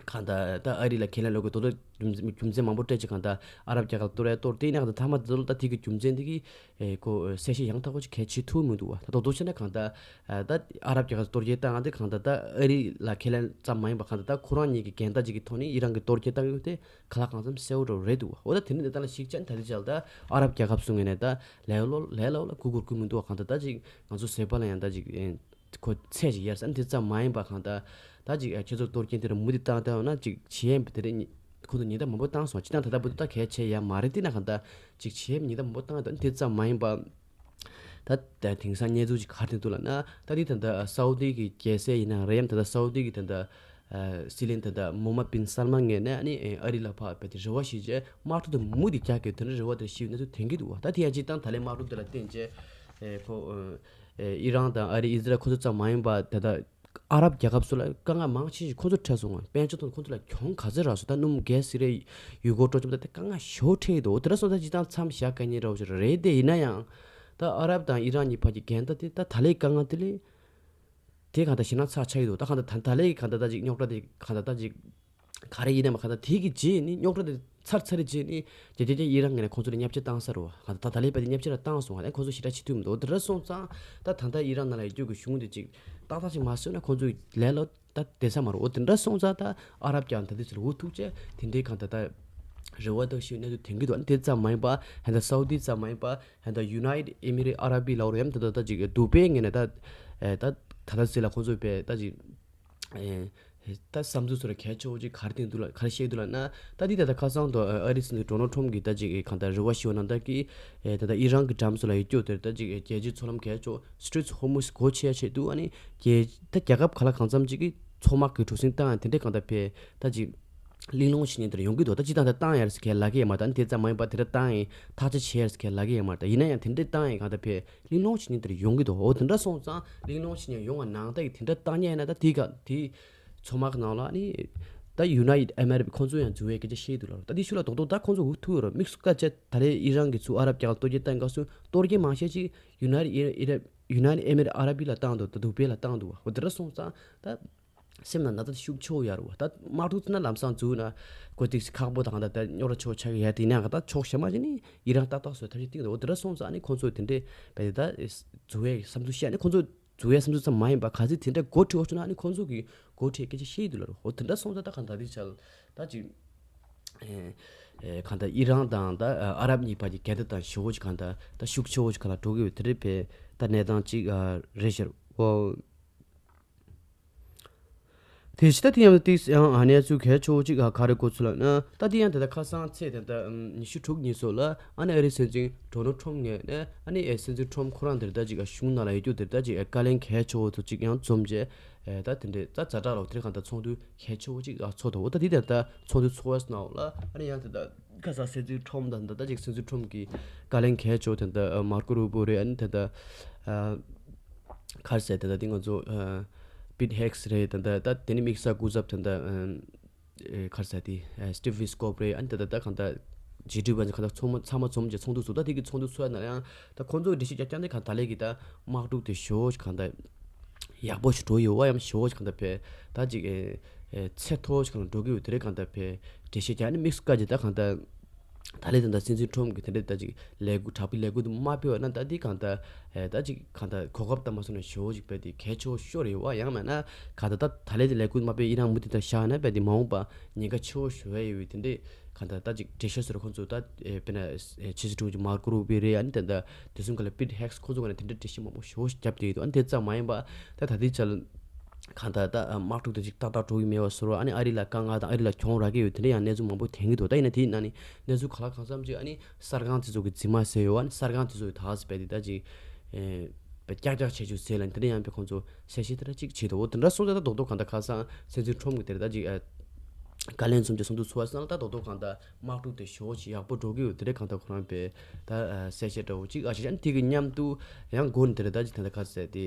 གང་ལྟར་ད་ཨ་རི་ལ་ཁས་ལེན་སློག་གི་དོ་དོ་རྒྱུ་མཚན་རྒྱུ་མཚན་མང་པོ་སྤྲད་ཅིག་གང་ལྟར་ཨ་རབ་རྒྱལ་ཁབ་གཏོར་ཡ་གཏོར་དེ་ཡིན་ན་གང་ལྟར་མཐའ་མ་དེ་ཚོ་ལ་ད་དེ་གི་རྒྱུ་མཚན་དེ་གི་ཨེ་ཁོ་གསལ་བཤད་ཡང་དག་པོ་ཅིག་གལ་ཆེ་ཐུབ་མི་འདུག་བ། ད་དོ་དོ་བྱས་ན་གང་ལྟར་ཨ་ད་ཨ་རབ་རྒྱལ་ཁབ་གཏོར་སྐྱོན་བཏང་ཡ་དེ་གང་ལྟར་ད་ཨ་རི་ལ་ཁས་ལེན་ཙམ་མ་ཡིན་པ་གང་ལྟར་ད་ཁོ་རང་གཉིས་ཀྱི་འགལ་ཟླ་ཅིག་གི་ཐོག་ནས་ཨི་རན་གྱིས་གཏོར་སྐྱོན་བཏང་ཡོད་དེ་ག་ལ་གང་འཚམ་གསལ་པོ་འདྲ་རེད་འདུག་བ། འོ་ད་དེ་ནས་དེ་ལྟ་ལ་གཞིགས་བྱས་ན་ད་དེ་ཅག་ད་ཨ་རབ་རྒྱལ་ཁབ་ཚོ་ངོས་ནས་ད་ལས་སླ་ལས་སླ་ལ་གུ་གུར་གུ་མི་འདུག་བ། གང་ལྟར་ད་ཅིག་ང་ཚོ་ཟེར་བ་ལ་ཡང་ད་ཅིག་ཨེ། ཁོ་ཚད་ཅིག་ཡར་སེང་དེ་ཙམ་མ་ཡིན་པ་གང་ལྟར་ད་ཅིག་ཁྱེད་ཚོར་གཏོར་སྐྱོན་དེ་ར་མུ་མཐུད་བཏང་བཏང་ན་ཅིག་བྱེད་ཡས་དེ་རེད། ཁོ་ཚོ་ཉེན་བརྡ་མང་པོ་བཏང་སོང་། སྤྱིར་བཏང་ད་ལྟ་བར་དུ་ད་གལ་ཆེ་ཡ་མ་རེད། དེ་ན་གང་ལྟར་ཅིག་བྱེད་ཡས་ཉེན་བརྡ་མང་པོ་བཏང་ཡོད། དེ་ཙམ་མ་ཡིན་པ་ད་ད་དེང་སང་གནས་ཚུལ་ཅིག་ག་རེ་འདུག་ལབ་ན་ད་དེ་ད་ལྟ་སའུ་ཏི་གི་རྒྱལ་སྲས་ཡིན་ན་རེད་ཡམ་ད་ལྟ་སའུ་ཏི་གི་ད་ལྟ་སྲིད་བློན་ད་ལྟ་མོ་མ་བིན་སལ་མན་ངོས་ནས་ཨ་ནི་ཨ་རི་ལ་ཕར་བས་དེ་རེ་བ་ཞིག་བྱས་དམག་འཁྲུག་དེ་མུ་མཐུད་རྒྱག་གི་དེ་འདྲ་རེ་བ་དེ་ཞིག་གནས་ཚུལ་ཐོན་གྱི་འདུག་བ། ད་དེ་ཡང་སྤྱིར་བཏང་ད་ལན་དམག་འཁྲུག་དེ་ལ་བརྟེན་བྱས་ཁོ། ཨེ་ཨི་རན་དང་ཨ་རི་ཨི་ཟི་རལ་ཁོ་ཚོ་ཙམ་མ་ཡིན་པ་ད་ལྟ་ཨ་རབ་རྒྱལ་ཁབ་ཚོ་ལ་དཀའ་ངལ་མང་ཆེ་ཞིག་ཁོ་ཚོ་འཕྲད་སོང་བ། དཔལ་འབྱོར་ཐོག་ཁོ་ཚོ་ལ་གྱོང་ག་ཚོད་རག་སོང་། ད་སྣུམ་གེ་སི་རེད་ཡུལ་སྐོར་སྤྲོ་འཆམ་ད་དེ་དཀའ་ངལ་ཞེ་པོ་འཕྲད་ཡོད་འདུག་དེ་འདྲ་སོང་ཙང་སྤྱིར་བཏང་མཚམས་བཞག་དཀའ་ངལ་འདྲ་བོ་ཞིག་རེད། དེ་ཡིན་ན་ཡང་ད་ཨ་རབ་དང་ཨི་རན་གཉིས་བར་གྱི་འགལ་ཟླ་དེ་ད་ད་ལའི་དཀའ་ངལ་དེ་ལས་དེ་གང་ལྟར་ཞེད་སྣང་ཚ་ཆགས་ཡོད་འདུག་ད་གང་ལྟར་ད་ད་ལའི་གང་ལྟར་ད་ཅིག་རྙོག་དྲ་དེ་གང་ལྟར་ད་ཅིག་ག་རེ་ཡིན་ནའང་གང་ལྟར་དེ་གི་རྗེས་ནི་རྙོག་དྲ་དེ་ཚར་ཚར་རེ་རྗེས་ནི་རྒྱ་རྒྱ་རྒྱ་ཨི་རན་ངོས་ནས་ཁོང་ཚོ་ལ་བརྙས་བཅོས་བཏང་ས་རེད་བ། གང་ལྟར་ད་ད་ལའི་བས་དེ་བརྙས་བཅོས་ར་བཏང་སོང་བ། ཁོང་ཚོ་ཞེ་དྲག་བྱེད་ཐུབ་མི་འདུག་དེ་འདྲ་སོང་ཙང་ད་ད་ལྟ་ཨི་རན་ནང་ལ་ཡོད་རྒྱུ་གི་གཞུང་དེ་ཅིག་ཏག་ཏག་ཅིག་མ་བཟོས་ན་ཁོང་ཚོ་ལས་སླ་ད་བསྡད་ས་མ་རེད། འོ་དེ་འདྲ་སོང་ཙང་ད་ཨ་རབ་ཀྱང་ད་དུས་ཚོད་འུ་ཐུག་བྱས་དེ་འདྲའི་གང་ལྟར་ད་རེ་བ་ད་ཞིག་གནས་ཚུལ་ཐོན་གྱི་འདུག་དེ་ཙམ་མ་ཡིན་པ་ཧན་ད་སའུ་ཏི་ཙམ་མ་ཡིན་པ་ཧན་ད་ཡུ་ནའི་ཊེཌ་ཨེ་མི་རེ་ཨ་ར་བི་ལབ་རེད་ཡམ་ད་ད་ད་ཅིག་དུ་བྷེ་ངོས་ནས་ད་ད་ད་ད་ཟེར་ལ་ཁོང་ཚོ་བས་ད་ཅིག་ཨེ། ད་བསམ་ཚུལ་སོགས་ལ་གལ་ཆེ་བོ་ཅིག་ག་རེ་བསྟན་འདུག་ལ་ག་རེ་བཤད་འདུག་ལབ་ན། ད་འདི་ད་ལྟ་ཁ་སང་དུ་ཨ་རིའི་སྲིད་འཛིན་ཌོ་ནལ་ཊམ་གྱིས་ད་ཅིག་གང་ལྟར་རེ་བ་ཞུ་བ་ནང་ལྟར་གྱི་ད་ལྟ་ཨི་རན་གྱི་འགྲམ་སོགས་ལ་ཡོད་རྒྱུ་དེར་ད་ཅིག་རྒྱལ་སྤྱིའི་མཚོ་ལམ་གལ་ཆེ་བོ་སི་ཊྲེཊ་ཧོར་མུཛ་སྒོ་ཕྱེ་ཡ་ཆེད་དུ། ཨ་ནི་རྒྱལ་ད་རྒྱལ་ཁབ་ག་ལ་གང་འཚམ་ཅིག་གིས་མཚོ་དམག་གི་གྲུ་གཟིངས་བཏང་ཡ་དེ་འདྲའི་གང་ལྟར་ཕེ་ད་ཅིག་གླེང་སློང་བྱེད་མཁན་དེར་ཡོང་གི་འདུག་ད་སྤྱིར་བཏང་ད་བཏང་ཡ་རེད་ཟེར་མཁན་ལབ་ཀྱི་ཡོད་མ་རེད། ད་ནི་དེ་ཙམ་མ་ཡིན་པ་དེ་འདྲ་བཏང་ཡིན་ཐག་གཅོད་བྱས་ཡ་རེད་ཟེར་མཁན་ལབ་ཀྱི་ཡོད་མ་རེད། ད་ཡིན་ན་ཡང་དེ་འདྲའི་བཏང་ཡིན་གང་ལྟར་ཕེ་གླེང་སློང་བྱེད་མཁན་དེར་ཡོང་གི་འདུག་འོ་དེ་འདྲ་སོང་ཙང་གླེང་སློང་བྱེད་མཁན་ཡོང་བ་ནང་ལྟར་གྱི་དེ་འདྲ་བཏང་མཁན་ཡིན་ན་ད་དེ་ག་དེ་མཚོ་དམག་ནང་ལ་ནི་ད་ཡུ་ནའི་ཊེཌ་ཨ་མེ་རི་ཁ་ཁོང་ཚོ་ཡང་འཛུལ་བའི་སྐད་ཆ་བཤད་འདུག་ལ། ད་དེ་ཤུ་ལ་རྡོག་རྡོག་ད་ཁོང་ཚོ་འུ་ཐུག་ཡོད་ར། དམིགས་སུ་བཀར་བྱས་ད་རེས་ཨི་རན་གྱི་ཚུར་ཨ་རབ་རྒྱལ་ཁབ་གཏོར་རྒྱག་བཏང་སྐབས་སུ་གཏོར་མཁན་མང་ཤས་ཅིག་ཡུ་ནའི་ཊེཌ་ཨ་རབ་ཡུ་ནའི་ཊེཌ་ཨ་མེ་རི་ཨ་རབ་ལ་བཏང་འདུག་ད་དུ་བེ་ལ་བཏང་འདུག་འོ་དེ་འདྲ་སོང་ཙང་ད་སེམས་ནང་ན་ད་ཤུགས་ཆེ་བོ་ཡོད་རེད་བ། ད་དམག་འཁྲུག་ཚུགས་ན་ལམ་སང་འཛུལ་ན་ཁོ་ཏིག་སི་ཁག་པོ་དང་ད་ད་རྙོག་དྲ་ཆེ་བོ་ཆགས་ཀྱི་ཡོད། དེ་ཡིན་ན་ག་ད་ཕྱོགས་གཞན་མ་ཅིག་ནི་ཨི་རན་ཏག་ཏག་བཟོ་ཐབས་ཤེས་གཏིང་འདུག་འོ་དེ་འདྲ་སོང་ཙང་ཨ་ནི་ཁོང་ཚོ་དེ་འདྲའི་བས་ད་འཛུལ་བའི་བསམ་ཚུལ་བཤད། ཨ་ནི་ཁོང་ཚོ་འཛུལ་བའི་བསམ་ཚུལ་ཙམ་མ་ཡིན་པ་ག་ཚོད་དེ་འདྲ་འགོ་ཁྲིད་འོག་བྱུང་ན་ཨ་ནི་ཁོང་ཚོ་གི་འགོ་ཁྲིད་སྐད་ཆ་བཤད་ཀྱི་འདུག་ལ། འོ་དེ་འདྲ་སོང་ཙང་ད་གང་ད་དེ་ཆ་ད་ཅིག་ཨེ་ཨེ་གང་ལྟར་ཨི་རན་དང་ད་ཨ་རབ་གཉིས་བར་གྱི་འགལ་ཟླ་དང་ཞེ་བོ་ཅིག་གང་ལྟར་ད་ཤུགས་ཆེ་བོ་ཅིག་གང་ལ་འགྲོ་གི་ཡོད། དེ་རེད་པས་ད་གནས་སྟངས་ཅིག་ཨ་རེད་ཤག་འོ། དེ་ཕྱི་ད་དེ་ཡང་ཏིག་ཡང་ཨ་གནས་ཚུལ་གལ་ཆེ་བོ་ཅིག་ཨ་ག་རེ་གོ་ཚུལ་ལབ་ན། ད་དེ་ཡང་དེ་ད་ཁ་སང་ཚེས་དེ་ད་ཉི་ཤུ་དྲུག་ཉིན་སོགས་ལ་ཨ་ནི་ཨ་རིའི་སྲིད་འཛིན་ཌོ་ནལ་ཊམ་ངོས་ནས་ཨ་ནི་ཨེ་སྲིད་འཛིན་ཊམ་ཁོ་རང་དེར་ད་ཅིག་ཨ་གཞུང་ནང་ལ་ཡོད་རྒྱུ་དེར་ད་ཅིག་ཨ་བཀའ་ལན་གལ་ཆེ་བོ་ཚོ་ཅིག་ཡང་འཛོམས་རྗེས་ཨེ་ད་དེ་འདྲའི་ད་ཛ་དྲག་ལ་དེར་གང་ལྟར་ཚོགས་འདུ་གལ་ཆེ་བོ་ཅིག་ཨ་ཚོགས་འདུག་འོ་ད་དེ་དེ་ད་ཚོགས་འདུ་ཚོགས་པའི་ནང་ལ་ཨ་ནི་ཡང་དེ་ད་ཁ་སང་སྲིད་འཛིན་ཊམ་དང་ད་ད་ཅིག་སྲིད་འཛིན་ཊམ་གི་བཀའ་ལན་གལ་ཆེ་བོ་དེ་ད་མར་ཀོ་རུ་བྷིའོ་རེད། ཨ་ནི་དེ་ད་ཨ་ག་རེ་ཟེར་དེ་ད་དེ་ང་ཚོ་ཨ་པིཊ་ཧེག་སི་རེད། དེ་ད་ད་དེ་ནི་དམིགས་བསལ་སྐུ་ཚབ་དེ་ད་ཨ་ག་རེ་ཟེར་དེ་ཨ་སི་ཊིབ་ཝི་སི་ཀོབ་རེད། ཨ་ནི་དེ་ད་ད་གང་ད་ཇི་ཌི་པ་གང་ད་ཚང་མ་ཚང་མ་འཛོམས་རྗེས་ཚོགས་འདུ་ཚོགས། ད་དེ་གི་ཚོགས་འདུ་ཚོགས་ཡ་ན་ཡང་ད་ཁོང་ཚོ་འགྲེལ་བཤད་རྒྱག་རྐྱང་དེ་གང་ད་ལས་ཀྱི་ད་དམག་འཁྲུག་དེ་ཞེ་བོ་ཞིག་གང་ད་ཡག་པོ་ཞིག་འགྲོ་ཡོད་བ་ཡང་ཞེ་བོ་ཞིག་གང་ད་བས་ད་ཅིག་ཨེ་ཨེ་ཚད་མཐོ་བོ་ཞིག་གང་འགྲོ་གི་ཡོད། དེ་རེད་གང་ད་བས་འགྲེལ་བཤད་རྒྱག་ནི་དམིགས་སུ་བཀར་རྗེས་ད་གང་ད་ད་ལས་དེ་འདྲ་སྲིད་འཛིན་ཁྲོམ་གྱི་དེ་འདྲའི་ད་ཅིག་ལས་འགུལ་དྲག་པོའི་ལས་འགུལ་དུ་མ་སྤེལ་བ་ན་ད་འདི་གང་ལྟར་ཨེ་ད་ཅིག་གང་ལྟར་གོ་སྐབས་ལྟ་མ་སོང་ན་ཞེ་བོ་ཅིག་དཔེ་དེ་གལ་ཆེ་བོ་ཤོར་ཡོད་བ། ཡང་མིན་ན་གང་ལྟར་ད་ད་ལས་དེ་ལས་འགུལ་མ་སྤེལ་ཡིན་རང་མུ་མཐུད་དུ་བཞག་ན་དཔེ་དེ་མ་འོངས་པ་ཉེན་ཁ་ཆེ་བོ་ཞེ་བོ་ཡོད་དེ་འདྲའི་གང་ལྟར་ད་ཅིག་འགྲེལ་བཤད་ཟེར་ཁོང་ཚོ་ད་ཨེ་དཔེར་ན་ཨེ་ཕྱི་སྲིད་དྲུང་ཆེ་མར་ཀོ་རུ་བི་རེད། ཨ་ནི་ད་ད་དེ་ཚོ་ག་ལ་པིཊ་ཧེག་སི་ཁོང་ཚོ་ག་ནས་དེ་འདྲའི་འགྲེལ་བཤད་མང་པོ་ཞེ་བོ་ཞིག་བརྒྱབ་བསྡད་ཡོད། ཨ་ནི་དེ་ཙམ་མ་ཡིན་པ་ད་ད་ལྟའི་ཆར་གང་ལྟར་ད་དམག་འཁྲུག་དེ་ཅིག་ཏག་ཏག་འགྲོ་གི་མེད་པ་བཟོ་རོགས། ཨ་ནི་ཨ་རི་ལ་དཀའ་ངལ་དང་ཨ་རི་ལ་གྱོང་རག་གི་ཡོད་དེ་འདྲ་ཡང་གནས་ཚུལ་མང་པོ་ཐོན་གྱི་འདུག་ད་ཡིན་ན་དེའི་ནང་ནས་གནས་ཚུལ་ག་ལ་གང་འཚམ་ཅིག་ཨ་ནི་གསར་ཁང་དེ་ཚོ་གི་རྫུན་མ་ཟེར་ཡོད། ཨ་ནི་གསར་ཁང་དེ་ཚོ་གི་དག་ཟེར་བས་དེ་ད་ཅིག་ཨེ་པའི་ཀྱག་ཀྱག་བྱེད་རྒྱུ་ཟེར་ལ་དེ་འདྲ་ཡང་པའི་ཁོང་ཚོ་གསལ་བཤད་དེ་འདྲ་ཅིག་བྱེད་འདུག་འོ་དེ་འདྲ་སོང་ཙང་ད་རྡོག་རྡོག་གང་ལྟར་ཁ་སང་སྲིད་འཛིན་ཁྲོམ་གི་དེ་རེད་ད་ཅིག་ཨ་བཀའ་ལན་འཛོམས་ཀྱི་ཚོགས་འདུ་ཚོགས་པ་སོང་ན་ད་རྡོག་རྡོག་གང་ལྟར་དམག་འཁྲུག་དེ་ཞེ་བོ་ཞིག་ཡག་པོ་འགྲོ་གི་ཡོད། དེ་འདྲ་གང་ལྟར་ཁོ་རང་པའི་ད་ཨ་གསལ་བཤད་འདྲ་བོ་ཅིག་ཨ་བྱས་ཙང་དེ་གི་མཉམ་དུ་ཡང་འགོ་ནས་དེ་རེད་ད་ཅིག་དེ་འདྲ་ཁ་ཟེར་དེ་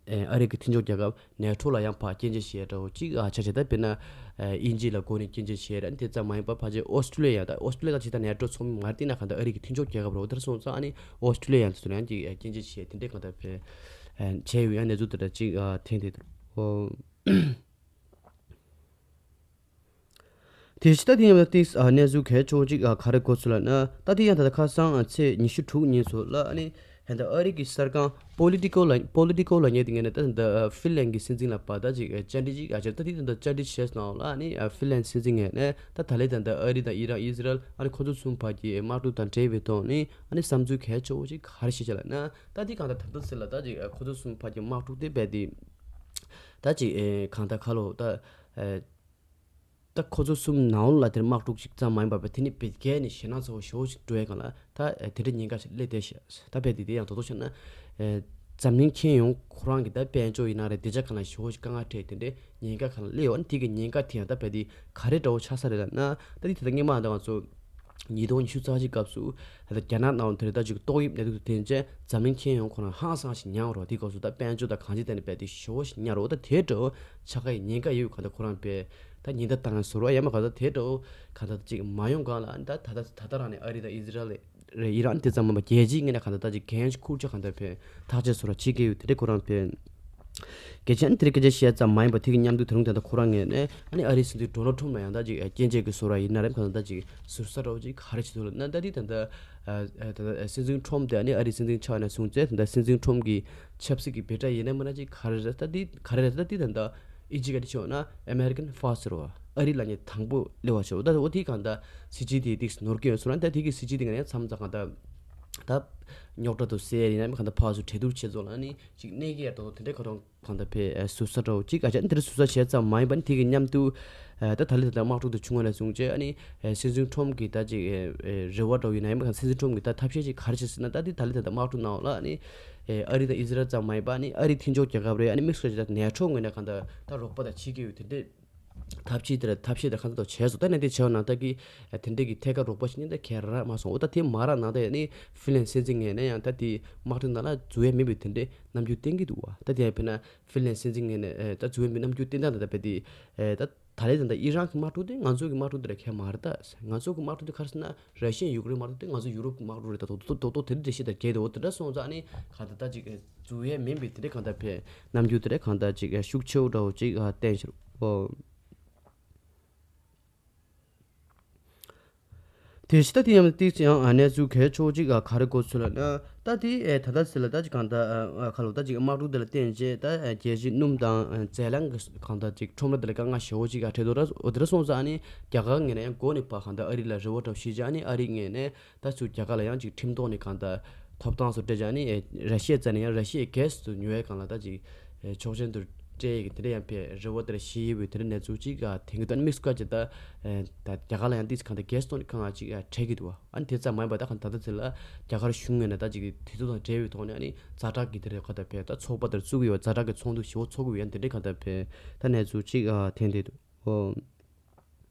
ཨ་རི་གི་མཐུན་ཕྱོགས་རྒྱལ་ཁབ་ནེ་ཊོ་ལ་ཡང་ཕར་སྐྱོན་བརྗོད་བྱས་འདྲ་བོ་ཅིག་ཨ་ཆ་བྱས། ད་དཔེར་ན་ཨ་དབྱིན་ཇི་ལ་འགོ་ནས་སྐྱོན་བརྗོད་བྱས་རེད། ཨ་ནི་དེ་ཙམ་མ་ཡིན་པར་ཕལ་ཆེར་ཨོ་སི་ཀྲུ་ལི་ཡ་ཡང་ད་ཨོ་སི་ཀྲུ་ལི་ཡ་ད་ཇི་ལྟར་ནེ་ཊོ་ཚོགས་མི་མ་རེད། དེ་ན་གང་ལྟར་ཨ་རི་གི་མཐུན་ཕྱོགས་རྒྱལ་ཁབ་རེད། འོ་དེར་སོང་ཙང་ཨ་ནི་ཨོ་སི་ཀྲུ་ལི་ཡ་ཡང་དེ་ཚོ་ལ་ཡང་ཅིག་སྐྱོན་བརྗོད་བྱས་དེ་འདྲའི་གང་ལྟར་ཕེ་བྱས་ཡོད། ཡང་གནས་ཚུལ་དེ་འདྲ་ཅིག་ཐོན་བསྡད་འདུག་དེ་ཕྱི་ད་དེ་ཡང་ཏིག་གནས་ཚུལ་གལ་ཆེ་བོ་ཅིག་ག་རེ་གོ་ཚུལ་ལབ་ན། ད་དེ་ཡང་ད་ལྟ་ཁ་སང་ཚེས་ཉི་ཤུ་དྲུག་ཉིན་ཚོ་ལ་ཨ་ནི་ད་ལྟ་ཨ་རི་གི་གསར་ཁང་པོ་ལི་ཊི་ཀོ་ལ་པོ་ལི་ཊི་ཀོ་ལབ་མཁན་དེ་ངས་ནས་ད་ད་ཧྥིན་ལན་གྱི་སྲིད་འཛིན་ལ་ཕར་ད་ཅིག་བཅར་འདྲི་ཅིག་ཨ་ཅེ་ད་དེ་ད་ལྟ་བཅར་འདྲི་བྱས་སོང་ལ། ཨ་ནི་ཧྥིན་ལན་སྲིད་འཛིན་ངོས་ནས་ད་ད་ལས་ད་ལྟ་ཨ་རི་དང་ཨི་རན་ཨི་ཟི་རལ་ཨ་ནི་ཁོ་ཚོ་གསུམ་བར་གྱི་དམག་འཁྲུག་དང་འབྲེལ་བའི་ཐོག་ནས་ཨ་ནི་བསམ་ཚུལ་གལ་ཆེ་བོ་ཅིག་ག་རེ་བཤད་ཅེས་ལབ་ན། ད་དེ་གང་ལྟར་ད་ལྟ་ཟེར་ལ་ད་ཅིག་ཁོ་ཚོ་གསུམ་བར་གྱི་དམག་འཁྲུག་དེ་རྦད་དེ་ད་ཅིག་གང་ལྟར་ཁ་ལོ་ད། ད་ཁོ་ཚོ་གསུམ་ནང་ལ་དེར་དམག་འཁྲུག་ཅིག་ཙམ་མ་ཡིན་པར་དེ་ནི་བེད་སྐྱེལ་ནས་ཞེད་སྣང་ཚ་བོ་ཞེ་པོ་ཞིག་འགྲོ་ཡས་སྒང་ལ་ད་དེ་འདྲའི་ཉེན་ཁ་ཞིག་སླེབས་བསྡད་ཤག་ད་བས་དེ་དེ་ཡང་དོ་དོ་བྱས་ན་འཛམ་གླིང་ཁྱོན་ཡོངས་ཁོ་རང་གི་ད་དཔལ་འབྱོར་ཡིན་ན་རེད། བདེ་འཇགས་སྒང་ལ་ཞེ་པོ་ཞིག་དཀའ་ངལ་འཕྲད་དེ་འདྲའི་ཉེན་ཁ་སྒང་ལ་སླེབས་ཡོད། ཨ་ནི་དེ་གི་ཉེན་ཁ་དེ་ཡང་ད་བས་དེ་ག་རེ་འདྲ་བོ་ཆགས་ས་རེད་ལབ་ན། ད་དེ་དེ་ད་སྔོན་མ་ད་ང་ཚོ་ཉིས་སྟོང་ཉི་ཤུ་རྩ་གཅིག་སྐབས་སུ་ད་རྒྱ་ནག་ནང་ལ་དེ་རེད་ད་ཅིག་ཏོག་དབྱིབས་ནད་དུག་དེ་ཐོན་རྗེས་འཛམ་གླིང་ཁྱོན་ཡོངས་ཁོ་རང་ཧང་སང་ཞིག་ཉར་བ་རེད། དེ་སྐབས་སུ་ད་དཔལ་འབྱོར་དང་གང་ཅི་དེ་ནི་རྦད་དེ་ཞེ་པོ་ཞིག་ཉར་བ་ད་དེ་འདྲ་བོ་ཆགས་ཀྱི་ཉེན་ཁ་ཡོད། གང་ལྟར་ཁོ་རང་རྦད་ད་ཉེན་བརྡ་བཏང་ཡ་བཟོ་འདྲ་ཡང་མ་གང་ལྟར་དེ་འདྲ་བོ་གང་ལྟར་ཅིག་མ་ཡོང་གང་ལ། ཨ་ནི་ད་ད་ད་ད་ད་རང་ནས་ཨ་རི་དང་ཨི་ཟི་རལ་རེད། ཨི་རན་དེ་ཙམ་མིན་པ་རྒྱལ་སྤྱིའི་ངོས་ནས་གང་ལྟར་ད་ཅིག་འགན་ཞིག་འཁུར་ཆ་གང་ལྟར་རྦད་ཐག་གཅོད་བཟོ་འདྲ་བྱེད་ཀྱི་ཡོད། དེ་འདྲ་ཁོ་རང་རྦད་སྐད་ཆ་ཨ་ནི་དེ་རིང་སྐད་ཆ་བཤད་ཙམ་མ་ཡིན་པ་དེ་གི་མཉམ་དུ་དེ་རིང་ད་ལྟ་ཁོ་རང་ངོས་ནས་ཨ་ནི་ཨ་རིའི་སྲིད་འཛིན་ཌོ་ནལ་ཊམ་ལ་ཡང་ད་ཅིག་སྐྱོན་བརྗོད་ཀྱི་བཟོ་འདྲ་ཡིན་ན་རེད། གང་ལྟར་ད་ཅིག་ཟུར་ཟ་འདྲ་བོ་ཅིག་ག་རེ་བྱེད་འདུག་ལབ་ན། ད་དེ་ད་ལྟ་ཨ་ད་ལྟ་སྲིད་འཛིན་ཊམ་དེ་ཨ་ནི་ཨ་རིའི་སྲིད་འཛིན་ཆགས་ནས་བཟུང་སྟེ་ད་ལྟ་སྲིད་འཛིན་ཊམ་གྱི་ཆབ་སྲིད་ཀྱི་འབོད་སྒྲ་ཡིན་ན་མིན་ན་ཅིག་ག་རེ་རེད། ད་དེ་ག་རེ་རེད། ད་དེ་ད་ལྟ་ཨིན་ཇི་སྐད་དུ་ཕྱེ་བ་ན་American First ཟེར་བ། ཨ་རི་ལ་ནི་དང་པོ་སླེབས་པ་ཟེར་བ། ད་འོ་དེ་གང་ལྟར་སྲིད་ཇུས་དེ་ཏིག་ནོར་གྱི་ཡོད་ཟེར་ན། ད་དེ་གི་སྲིད་ཇུས་དེ་ང་ནས་མཚམས་མཚམས་གང་ལྟར་ ད་རྙོག་དྲ་དང་སེལ་ཡ་ཡིན་ན་མིན་གང་ལྟར་ཕར་ཚུར་འབྲེལ་གཏུག་བྱེད་ཚུལ་ལ་ནི་ཅིག་གནད་འགག་ཡ་ཏོག་ཏོག་དེ་འདྲའི་ཁ་ཐོག་གང་ལྟར་ཕེ་ཨ་ཟུར་ཟ་འདྲ་བོ་ཅིག་ཨ་ཅག་ནི་དེ་འདྲ་ཟུར་ཟ་བྱས་ཙམ་མ་ཡིན་པ་ནི་དེ་གི་མཉམ་དུ་ཨ་ད་ད་ལི་ད་ལྟ་དམག་འཁྲུག་དེ་བྱུང་བ་ནས་བཟུང་བྱས་ཨ་ནི་ཨེ་སྲིད་འཛིན་ཁྲོམ་གི་ད་ཅིག་ཨེ་ཨེ་རེ་བ་འདྲ་བོ་ཡིན་ན་ཡང་མིན་གང་སྲིད་འཛིན་ཁྲོམ་གི་ད་ཐབས་ཤེས་ཅིག་ག་རེ་བྱེད་ཟེར་ན། ད་དེ་ད་ལི་ད་ལྟ་དམག་འཁྲུག་ནང་ལ་ཨ་ནི་ཨེ་ཨ་རི་དང་ཨི་ཟི་རལ་ཙམ་མ་ཡིན་པ་ཨ་ནི་ཨ་རི་མཐུན་ཕྱོགས་རྒྱལ་ཁབ་རེད། ཨ་ནི་དམིགས་སུ་བཀར་ཅིག་ད་ནེ་ཊོ་ངོས་ནས་གང་ལྟར་ད་རོགས་པ་ད་བྱེད་ཀྱི་ཡོད། དེ་འདྲའི་ཐབས་ཇུས་དེ་ལ་ཐབས་ཤེས་དང་ཁ་ཐོག་བྱས་སོང་། ད་ནི་དེ་བྱས་པ་ན་ད་གི་དེ་འདྲས་ཀྱི་ཐད་ཀར་རོགས་པ་ཞིག་ནི་ད་ག་རེ་མ་སོང་། འོ་ད་དེ་མ་རག་ན་ད་ཡ་ནི་ཧྥིན་ལན་སྲིད་འཛིན་ངོས་ནས་ཡང་ད་དེ་དམག་འཁྲུག་ནང་ལ་འཛུལ་ཡ་མེད་པའི་དེ་འདྲས་རྣམ་འགྱུར་བསྟན་གྱི་འདུག་བ། ད་དེ་ཡང་དཔེར་ན་ཧྥིན་ལན་སྲིད་འཛིན་ངོས་ནས་ཨེ་ད་འཛུལ་ཡ་མེད་རྣམ་འགྱུར་བསྟན་སྟངས་དང་ད་དཔེ་དེ་ཨེ་ད་ད་རེས་ད་ལྟ་ཨི་རན་གྱི་དམག་འཁྲུག་དེ་ང་ཚོ་གི་དམག་འཁྲུག་དེ་ལ་ཁྱད་མ་རེད་ད། ང་ཚོ་གི་དམག་འཁྲུག་དེ་ག་རེ་ཟེར་ན་ར་ཤི་ཡ་ཡུཀ་རེན་དམག་འཁྲུག་དེ་ང་ཚོ་ཡུ་རོབ་ཀྱི་དམག་འཁྲུག་རེད། ད་རྡོག་རྡོག་རྡོག་རྡོག་དེ་འདྲས་བཤད་ད་བརྒྱད་དེ། འོ་དེ་འདྲ་སོང་ཙང་ཨ་ནི་གང་ལྟར་ད་ཅིག་ཨེ་འཛུལ་ཡ་མིན་པའི་དེ་འདྲའི་གང་ལྟར་ཕེ་རྣམ་འགྱུར་དེ་འདྲ་གང་ལྟར་ཅིག་ཤུགས་ཆེ་བོ་འདྲ་བོ་ཅིག་བསྟན་ཤག་པ། དེ་བཞིན་ད་དེ་ཡང་ཏིག་ཙམ་ཡང་གནས་ཚུལ་གལ་ཆེ་བོ་ཅིག་ག་རེ་གོ་ཚུལ་ལབ་ན། ད་དེ་ད་ལྟ་ཟེར་ལ་ད་ཅིག་གང་ལྟར་ཁ་ལོ་ད་ཅིག་དམག་འཁྲུག་དེ་ལ་བརྟེན་བྱས་ད་རྒྱལ་སྤྱིའི་སྣུམ་དང་རྫས་རླངས་ཀྱི་གང་ལྟར་ཅིག་ཁྲོམ་ར་དེ་ལ་དཀའ་ངལ་ཞེ་བོ་ཅིག་ག་འཕྲད་འདུག་ར། འོ་དེ་འདྲ་སོང་ཙང་ཨ་ནི་རྒྱ་གར་ངོས་ནས་ཡང་འགོ་ནས་ཕར་གང་ལྟར་ཨ་རི་ལ་རེ་བ་འདྲ་བོ་བྱས་བྱས་ཨ་ནི་ཨ་རི་ངོས་ནས། ད་ཚུར་རྒྱ་གར་ལ་ཡང་ཅིག་ཁྲིམས་ཐོག་ནས་གང་ལྟར་ཐོབ་ཐང་སོགས་སྤྲད་བྱས་ནས་ཨེ་ར་ཤི་ཡ་རྩ་ནས་ཡང་ར་ཤི་ཡའི་གྷེ་སི་ཚུར་ཉོ་ཡ་གང་ལ་ད་ཅིག་ཨེ་ཆོག་མཆན་དུ་སྤྲད་ཡ་གི་དེ་འདྲ་ཡང་ཕེ་རེ་བ་དེ་འདྲ་བཞེས་ཡོད་པའི་དེ་འདྲ་གནས་ཚུལ་ཅིག་ག་དེང་གི་དོན་དམིགས་སུ་བཀར་བྱས་ད་ཨེ་ད་རྒྱ་གར་ལ་ཡང་ཏིག་ཙམ་གང་ལྟར་གྷེ་སི་ཐོག་ནས་གང་ལ་ཅིག་ཨེ་འཕྲད་ཀྱི་འདུག་བ། ཨ་ནི་དེ་ཙམ་མ་ཡིན་པ་ད་གང་ད་ལྟ་ཚེ་ལ་རྒྱ་གར་གཞུང་ངོས་ནས་ད་ཅིག་དུས་ཚོད་དང་འབྲེལ་བའི་ཐོག་ནས་ཨ་ནི་ཛ་དྲག་གི་དེ་འདྲ་གང་ལྟར་ཕེ་ད་ཚོགས་པ་དེ་འདྲ་བཙུགས་ཀྱི་ཡོད། ཛ་དྲག་གི་ཚོགས་འདུ་ཞེ་བོ་ཚོགས་ཀྱི་ཡོད། ཨ་ནི་དེ་འདྲ་གང་ལྟར་ཕེ་ད་གནས་ཚུལ་ཅིག་ཨ་ཐོན་བསྡད་འདུག་ཨོ།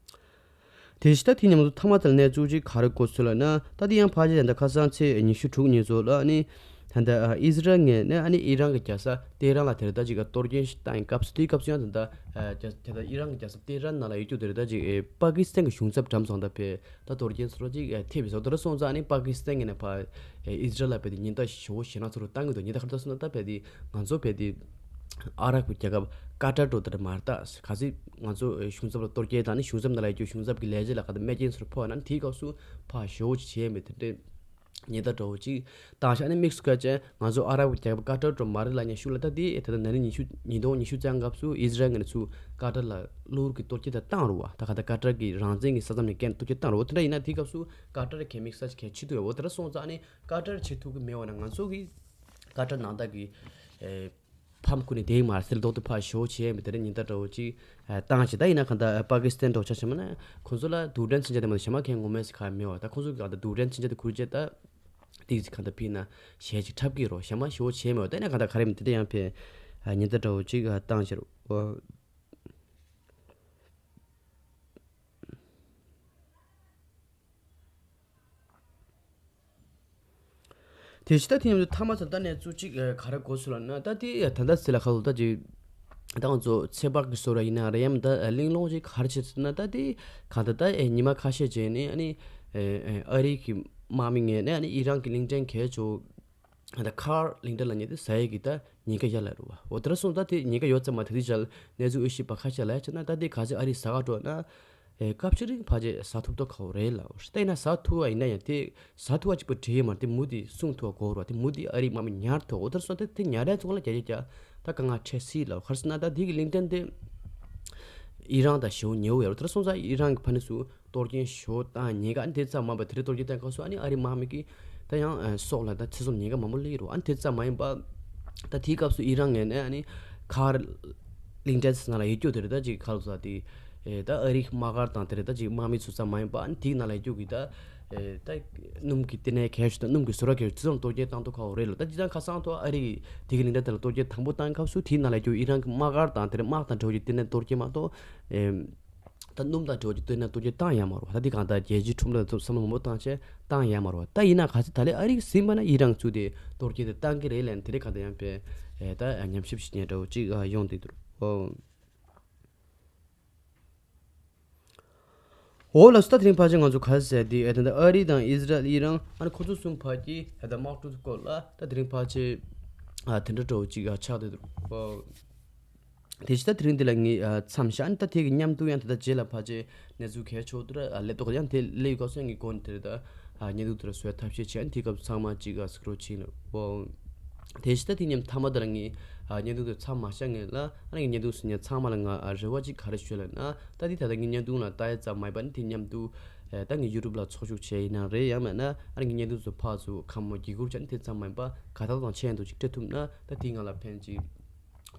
དེ་བཞིན་ད་དེ་མཉམ་དུ་མཐའ་མ་དེར་གནས་ཚུལ་ཅིག་ག་རེ་གོ་ཚུལ་ལབ་ན། ད་དེ་ཡང་ཕལ་ཆེར་ད་ལྟ་ཁ་སང་ཚེས་ཉི་ཤུ་དྲུག་ཉིན་ཚོ་ལ་ནི་ད་ལྟ་ཨི་ཟི་རལ་ངོས་ནས་ཨ་ནི་ཨི་རན་གྱི་རྒྱལ་ས་ཏེ་རན་ལ་དེར་ད་ཅིག་གཏོར་སྐྱོན་ཞིག་བཏང་ཡིན་སྐབས་སུ། དེའི་སྐབས་སུ་ཡང་ད་ལྟ་ད་ལྟ་ཨི་རན་གྱི་རྒྱལ་ས་ཏེ་རན་ནང་ལ་ཡོད་རྒྱུ་དེར་ད་ཅིག་པ་ཀི་སི་ཐན་གྱི་གཞུང་ཚབ་འགྲམ་ཚང་ད་ཕེ་ད་གཏོར་སྐྱོན་སོགས་ཅིག་ཐེབས་ཡོད་ཟེར། དེ་འདྲ་སོང་ཙང་ཨ་ནི་པ་ཀི་སི་ཐན་ངོས་ནས་ཕར་ཨི་ཟི་རལ་ལ་ཕེ་དེ་ཉེན་བརྡ་ཞེ་བོ་ཞེད་སྣང་ཚ་རུ་བཏང་གི་འདུག་ཉེན་བརྡ་ག་རེ་བཏང་སོང་ན་ད་ཕེ་དེ་ང་ཚོ་ཕེ་དེ་ཨ་རབ་ཀྱི་རྒྱལ་ཁབ་ཀ་ཏར་འགྲོ་དེ་འདྲ་མ་རེད་ད། གལ་སྲིད་ང་ཚོ་གཞུང་ཚབ་ལ་གཏོར་སྐྱོན་བཏང་ནས་གཞུང་ཚབ་ནང་ལ་ཡོད་རྒྱུ་གཞུང་ཚབ་ཀྱི་ལས་བྱེད་ལ་ག་ད་རྨས་སྐྱོན་སོགས་ཕོག་ན་དེའི་སྐབས་སུ་ཕར་ཞེ་བོ་ཅིག་བྱས་མེད་དེ་འདྲའི་ཉེན་བརྡ་འདྲ་བོ་ཅིག་བཏང་ཤག་ཨ་ནི་དམིགས་སུ་བཀར་བྱས་ང་ཚོ་ཨ་རབ་ཀྱི་རྒྱལ་ཁབ་ཀ་ཏར་འགྲོ་མ་རེད་ལབ་མཁན་ཤུགས་ལ་ད་དེ་ད་ལྟ་ན་ནིང་ཉི་ཤུ་ཉིས་སྟོང་ཉི་ཤུ་རྩ་ལྔ་སྐབས་སུ་ཨི་ཟི་རལ་ངོས་ནས་ཚུར་ཀ་ཏར་ལ་གློ་བུར་གྱི་གཏོར་སྐྱོན་དེ་བཏང་རེད་བ། ད་ག་ད་ཀ་ཏར་གྱི་རང་བཙན་གྱི་ས་མཚམས་ནས་འགལ་ནས་གཏོར་སྐྱོན་བཏང་རེད་བ། དེ་འདྲ་ཡིན་ན་དེའི་སྐབས་སུ་ཀ་ཏར་གྱི་དམིགས་བསལ་གལ་ཆེ་དུས་རེད་བ། དེ་འདྲ་སོང་ཙང་ཨ་ནི་ཀ་ཏར་བྱེད་ཐུབ་ཀྱི་མེད་བ་ན་ང་ཚོ་གི་ཀ་ཏར་ནང་ད་གི་ཨེ་ཕམ་ཁུར་ནས་བསྡད་ཡིན་མ་རེད་ཟེར་ལོག་ཏུ་ཕར་ཞོག་བྱས་མི་དེ་འདྲ་ཉེན་བརྡ་འདྲ་བོ་ཅིག་ཨ་བཏང་བྱས། ད་ཡིན་ན་གང་ལྟར་ཨ་པ་ཀི་སི་ཐན་འདྲ་བོ་ཆ་བཞག་པ་ན་ཁོང་ཚོ་ལ་རྡུལ་ཕྲན་མཚོན་ཆ་དེ་མ་གཏོགས་གཞན་མ་གང་ངོ་མས་ཁག་མེད་བ། ད་ཁོང་ཚོ་གི་གང་ལྟར་རྡུལ་ཕྲན་མཚོན་ཆ་དེ་ཁུར་བྱས་ད་ཏིག་ཙི་གང་ལྟར་ཕིག་ན་ཞེ་ཅིག་འཁྲབ་ཀྱི་རོ། གཞན་མ་ཞོག་བྱས་མེད་བ། ད་ཡིན་ན་གང་ལྟར་ག་རེ་མི་དེ་འདྲ་ཡང་ཕེ་ཨ་ཉེན་བརྡ་འདྲ་བོ་ཅིག་ཨ་བཏང་བྱས་རོ། དེ་བཞིན་ད་དེ་མཉམ་དུ་མཐའ་མ་ཚོ་ད་གནས་ཚུལ་གཅིག་ཨ་ག་རེ་གོ་སོང་ལབ་ན། ད་དེ་ད་ལྟ་ཟེར་ལ་ཁ་ལོ་ད་ཅིག་ད་ང་ཚོ་ཚེ་དཔག་གི་བཟོ་འདྲ་ཡིན་ན་རེད་ཡམ་ད་གླེང་སློང་ཅིག་ག་རེ་བྱེད་ཟེར་ན། ད་དེ་གང་ལྟར་ད་ཨེ་ཉི་མ་ཁ་ཤས་རྗེས་ནས་ཨ་ནི་ཨེ་ཨེ་ཨ་རི་གི་དམག་མི་ངོས་ནས་ཨ་ནི་ཨི་རན་གྱི་གླིང་ཕྲན་གལ་ཆེ་བོ་ད་ཁར་གླིང་ཕྲན་ལབ་མཁན་དེ་ཟ་ཡས་ཀྱི་ད་ཉེན་ཁ་ཡོད་ལབ་རེད་བ། འོ་དེ་འདྲ་སོང་ཙང་ད་དེ་ཉེན་ཁ་ཡོད་ཙམ་མ་དེ་དུས་ཆར་གནས་ཚུལ་དབྱེ་ཞིབ་པ་ཁ་ཤས་ལ་ཡ་བྱས་ན། ད་དེ་ག་ཚོད་ཨ་རི་ཟ་ག་འགྲོ་ན། ཨེ་སྐབས་ཅིག་རིང་ཕལ་ཆེར་ཟ་ཐུབ་ཐུབ་ཁག་པོ་རེད་ལབ། ད་ཡིན་ན་ཟ་ཐུབ་པ་ཡིན་ན་ཡང་དེ་ཟ་ཐུབ་པ་གཅིག་པོ་འགྲིག་ཡོད་མ་རེད། དེ་མུ་མཐུད་གསུང་ཐུབ་པ་དགོས་རེད་བ། དེ་མུ་མཐུད་ཨ་རིའི་དམག་མི་ཉར་ཐུབ། འོ་དེར་སོང་ད་དེ་ཉར་ཡ་ཚོ་ལ་རྒྱ་རྒྱ་རྒྱ་ད་དཀའ་ངལ་འཕྲད་སྲིད་ལབ། ག་རེ་ཟེར་ན་ད་དེ་གི་གླིང་ཕྲན་དེ་ཨི་རན་དང་ཞེ་པོ་ཉེ་བོ་ཡོད་རེད། དེར་སོང་ཙང་ཨི་རན་གྱི་ཕ་ནས་སུ་གཏོར་སྐྱོན་ཞེ་པོ་བཏང་ཉེན་ཁ། ཨ་ནི་དེ་ཙམ་མ་ཡིན་པ་དེ་འདྲའི་གཏོར་སྐྱོན་བཏང་སྐབས་སུ་ཨ་ནི་ཨ་རིའི་དམག་མི་གིས་ད་ཡང་ཨ་སྲོག་ལ་ད་ཐེ་ཚོམ་ཉེན་ཁ་མང་པོ་སླེབས་ཀྱི་རེད་བ། ཨ་ནི་དེ་ཙམ་མ་ཡིན་པ་ད་དེའི་སྐབས་སུ་ཨི་རན་ངོས་ནས་ཨ་ནི་ཁར་གླིང་ཕྲན་ནང་ལ་ཡོད་རྒྱུ་དེ་རེད། ད་ཅིག་ཁ་ལོ་ས་དེ་ཨེ་ད་ཨ་རིའི་དམག་སྒར་དང་དེ་རེད། ད་ཅིག་དམག་མི་ཚོ་ཙམ་མ་ཡིན་པ་ཨ་ནི་དེའི་ནང་ལ་ཡོད་རྒྱུ་གི་ད་ཨེ་ད་སྣུམ་གྱི་ལྟེ་གནས་གལ་ཆེ་དང་སྣུམ་གྱི་བཟོ་གྲྭ་གལ་ཆེ་ཚོ་ལ་གཏོར་སྐྱོན་བཏང་ཐུབ་ཁག་པོ་རེད་ལབ། ད་སྤྱིར་བཏང་ཁ་སང་ཐོག་ཨ་རི་གིས་དེ་གི་གླིང་ཕྲན་དེ་ལ་གཏོར་སྐྱོན་དང་པོ་བཏང་སྐབས་སུ་དེའི་ནང་ལ་ཡོད་རྒྱུ་ཨི་རན་གྱི་དམག་སྒར་དང་དེ་རེད། དམག་དང་འབྲེལ་བ་ཡོད་རྒྱུ་ལྟེ་གནས་གཏོར་སྐྱོན་མ་གཏོགས་ཨེ། ད་སྣུམ་དང་འབྲེལ་བ་གྱི་ལྟེ་གནས་གཏོར་སྐྱོན་བཏང་ཡོད་མ་རེད་བ། ད་འདི་གང་ལྟར་རྒྱལ་སྤྱིའི་ཁྲོམ་ར་ཚོ་བསམ་བློ་མང་པོ་བཏང་བྱས་བཏང་ཡོད་མ་རེད་བ། ད་ཡིན་ན་ག་ཚོད་ད་ལན་ཨ་རི་ཟིན་པ་ན་ཨི་རན་ཚོས་དེ་གཏོར་སྐྱོན་དེ་བཏང་གི་རེད་ལབ་ནས་དེ་རིང་གང་ལྟར་ཡང་ཕེ་ཨེ་ད་ཉམས་ཞིབ་བྱེད་མཁན་འདྲ་བོ་ཅིག་ཨ་ཡོང་བསྡད་འདུག་ཨོ། འོ་ལགས་སོ། ད་དེ་རིང་ཕལ་ཆེར་ང་ཚོ་ག་རེ་ཟེར་དེ་ཨེ་ད་ལྟ་ཨ་རི་དང་ཨི་ཟི་རལ་ཨི་རན་ཨ་ནི་ཁོ་ཚོ་གསུམ་བར་གྱི་ཨེ་ད་དམག་འཁྲུག་སྐོར་ལ་ད་དེ་རིང་ཕལ་ཆེར་ཨ་དེ་འདྲ་འདྲ་བོ་ཅིག་ཨ་ཆགས་བསྡད་འདུག་ཨོ། དེ་བཞིན་ད་དེ་རིང་འདི་ལ་ངས་ཨ་མཚམས་བཞག་ནས། ད་དེ་གི་མཉམ་དུ་ཡང་ད་ལྟ་རྗེས་ལ་ཕལ་ཆེར་གནས་ཚུལ་གལ་ཆེ་བོ་དེ་ར་ཨ་སླེབས་འདུག་ཡང་དེ་སླེབས་ཡོད་སྐབས་སུ་ངས་འགོ་ནས་དེ་རེད་ད་ཨ་བརྙན་ཐུང་དེ་ར་བཟོ་ཡ་ཐབས་ཤེས་བྱས། ཨ་ནི་དེའི་སྐབས་སུ་ཚང་མ་གཅིག་ཨ་སྐུ་རོགས་བྱེད་ནས་འོ། དེ་བཞིན་ད་དེ་མཉམ་མཐའ་མ་དེ་ལ་ངས་ཨ་བརྙན་ཐུང་དེ་མཚམས་མ་བཞག་སྔོན་ལ་ཨ་ནི་ངས་བརྙན་ཐུང་གཟིགས་མཁན་ཚང་མ་ལ་ང་ཨ་རེ་བ་གཅིག་ག་རེ་ཞུ་ལབ་ན། ད་དེ་ད་ལྟ་ངས་བརྙན་ཐུང་ལ་ལྟ་ཡ་ཙམ་མ་ཡིན་པ་ནི་དེ་མཉམ་དུ་ ད་ངས་ཡུ་ཊུབ་ལ་ཚོགས་ཞུགས་བྱས་ཡིན་ན་རེད། ཡང་མིན་ན་ཨ་ནི་ངའི་བརྙན་ཐུང་ཚོ་ཕར་ཚུར་ཁ་མོ་བརྒྱུད་སྐུར་བྱས་ནས་དེ་ཚང་མ་ཡིན་པ་ག་ད་དང་ཆེད་དུ་ཅིག་སྤྲད་ཐུབ་ན། ད་དེ་ང་ལ་ཕན་ཅིག་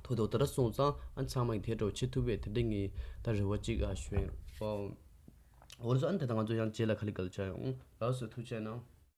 ཐོགས་འདུག་ད་ར་སོང་ཙང་ཨ་ནི་ཚང་མ་གིས་དེ་འདྲ་བྱེད་ཐུབ་པའི་དེ་འདྲ་ངས་ད་རེ་བ་ཅིག་ཨ་ཞུ་ཡིན། འོ་རེད་སོ། ཨ་ནི་ད་ལྟ་ང་ཚོ་ཡང་རྗེས་ལ་ག་ལེ་ག་ལེ་བྱ་ཡོང་། ལགས་སོ། ཐུགས་རྗེ་གནང་།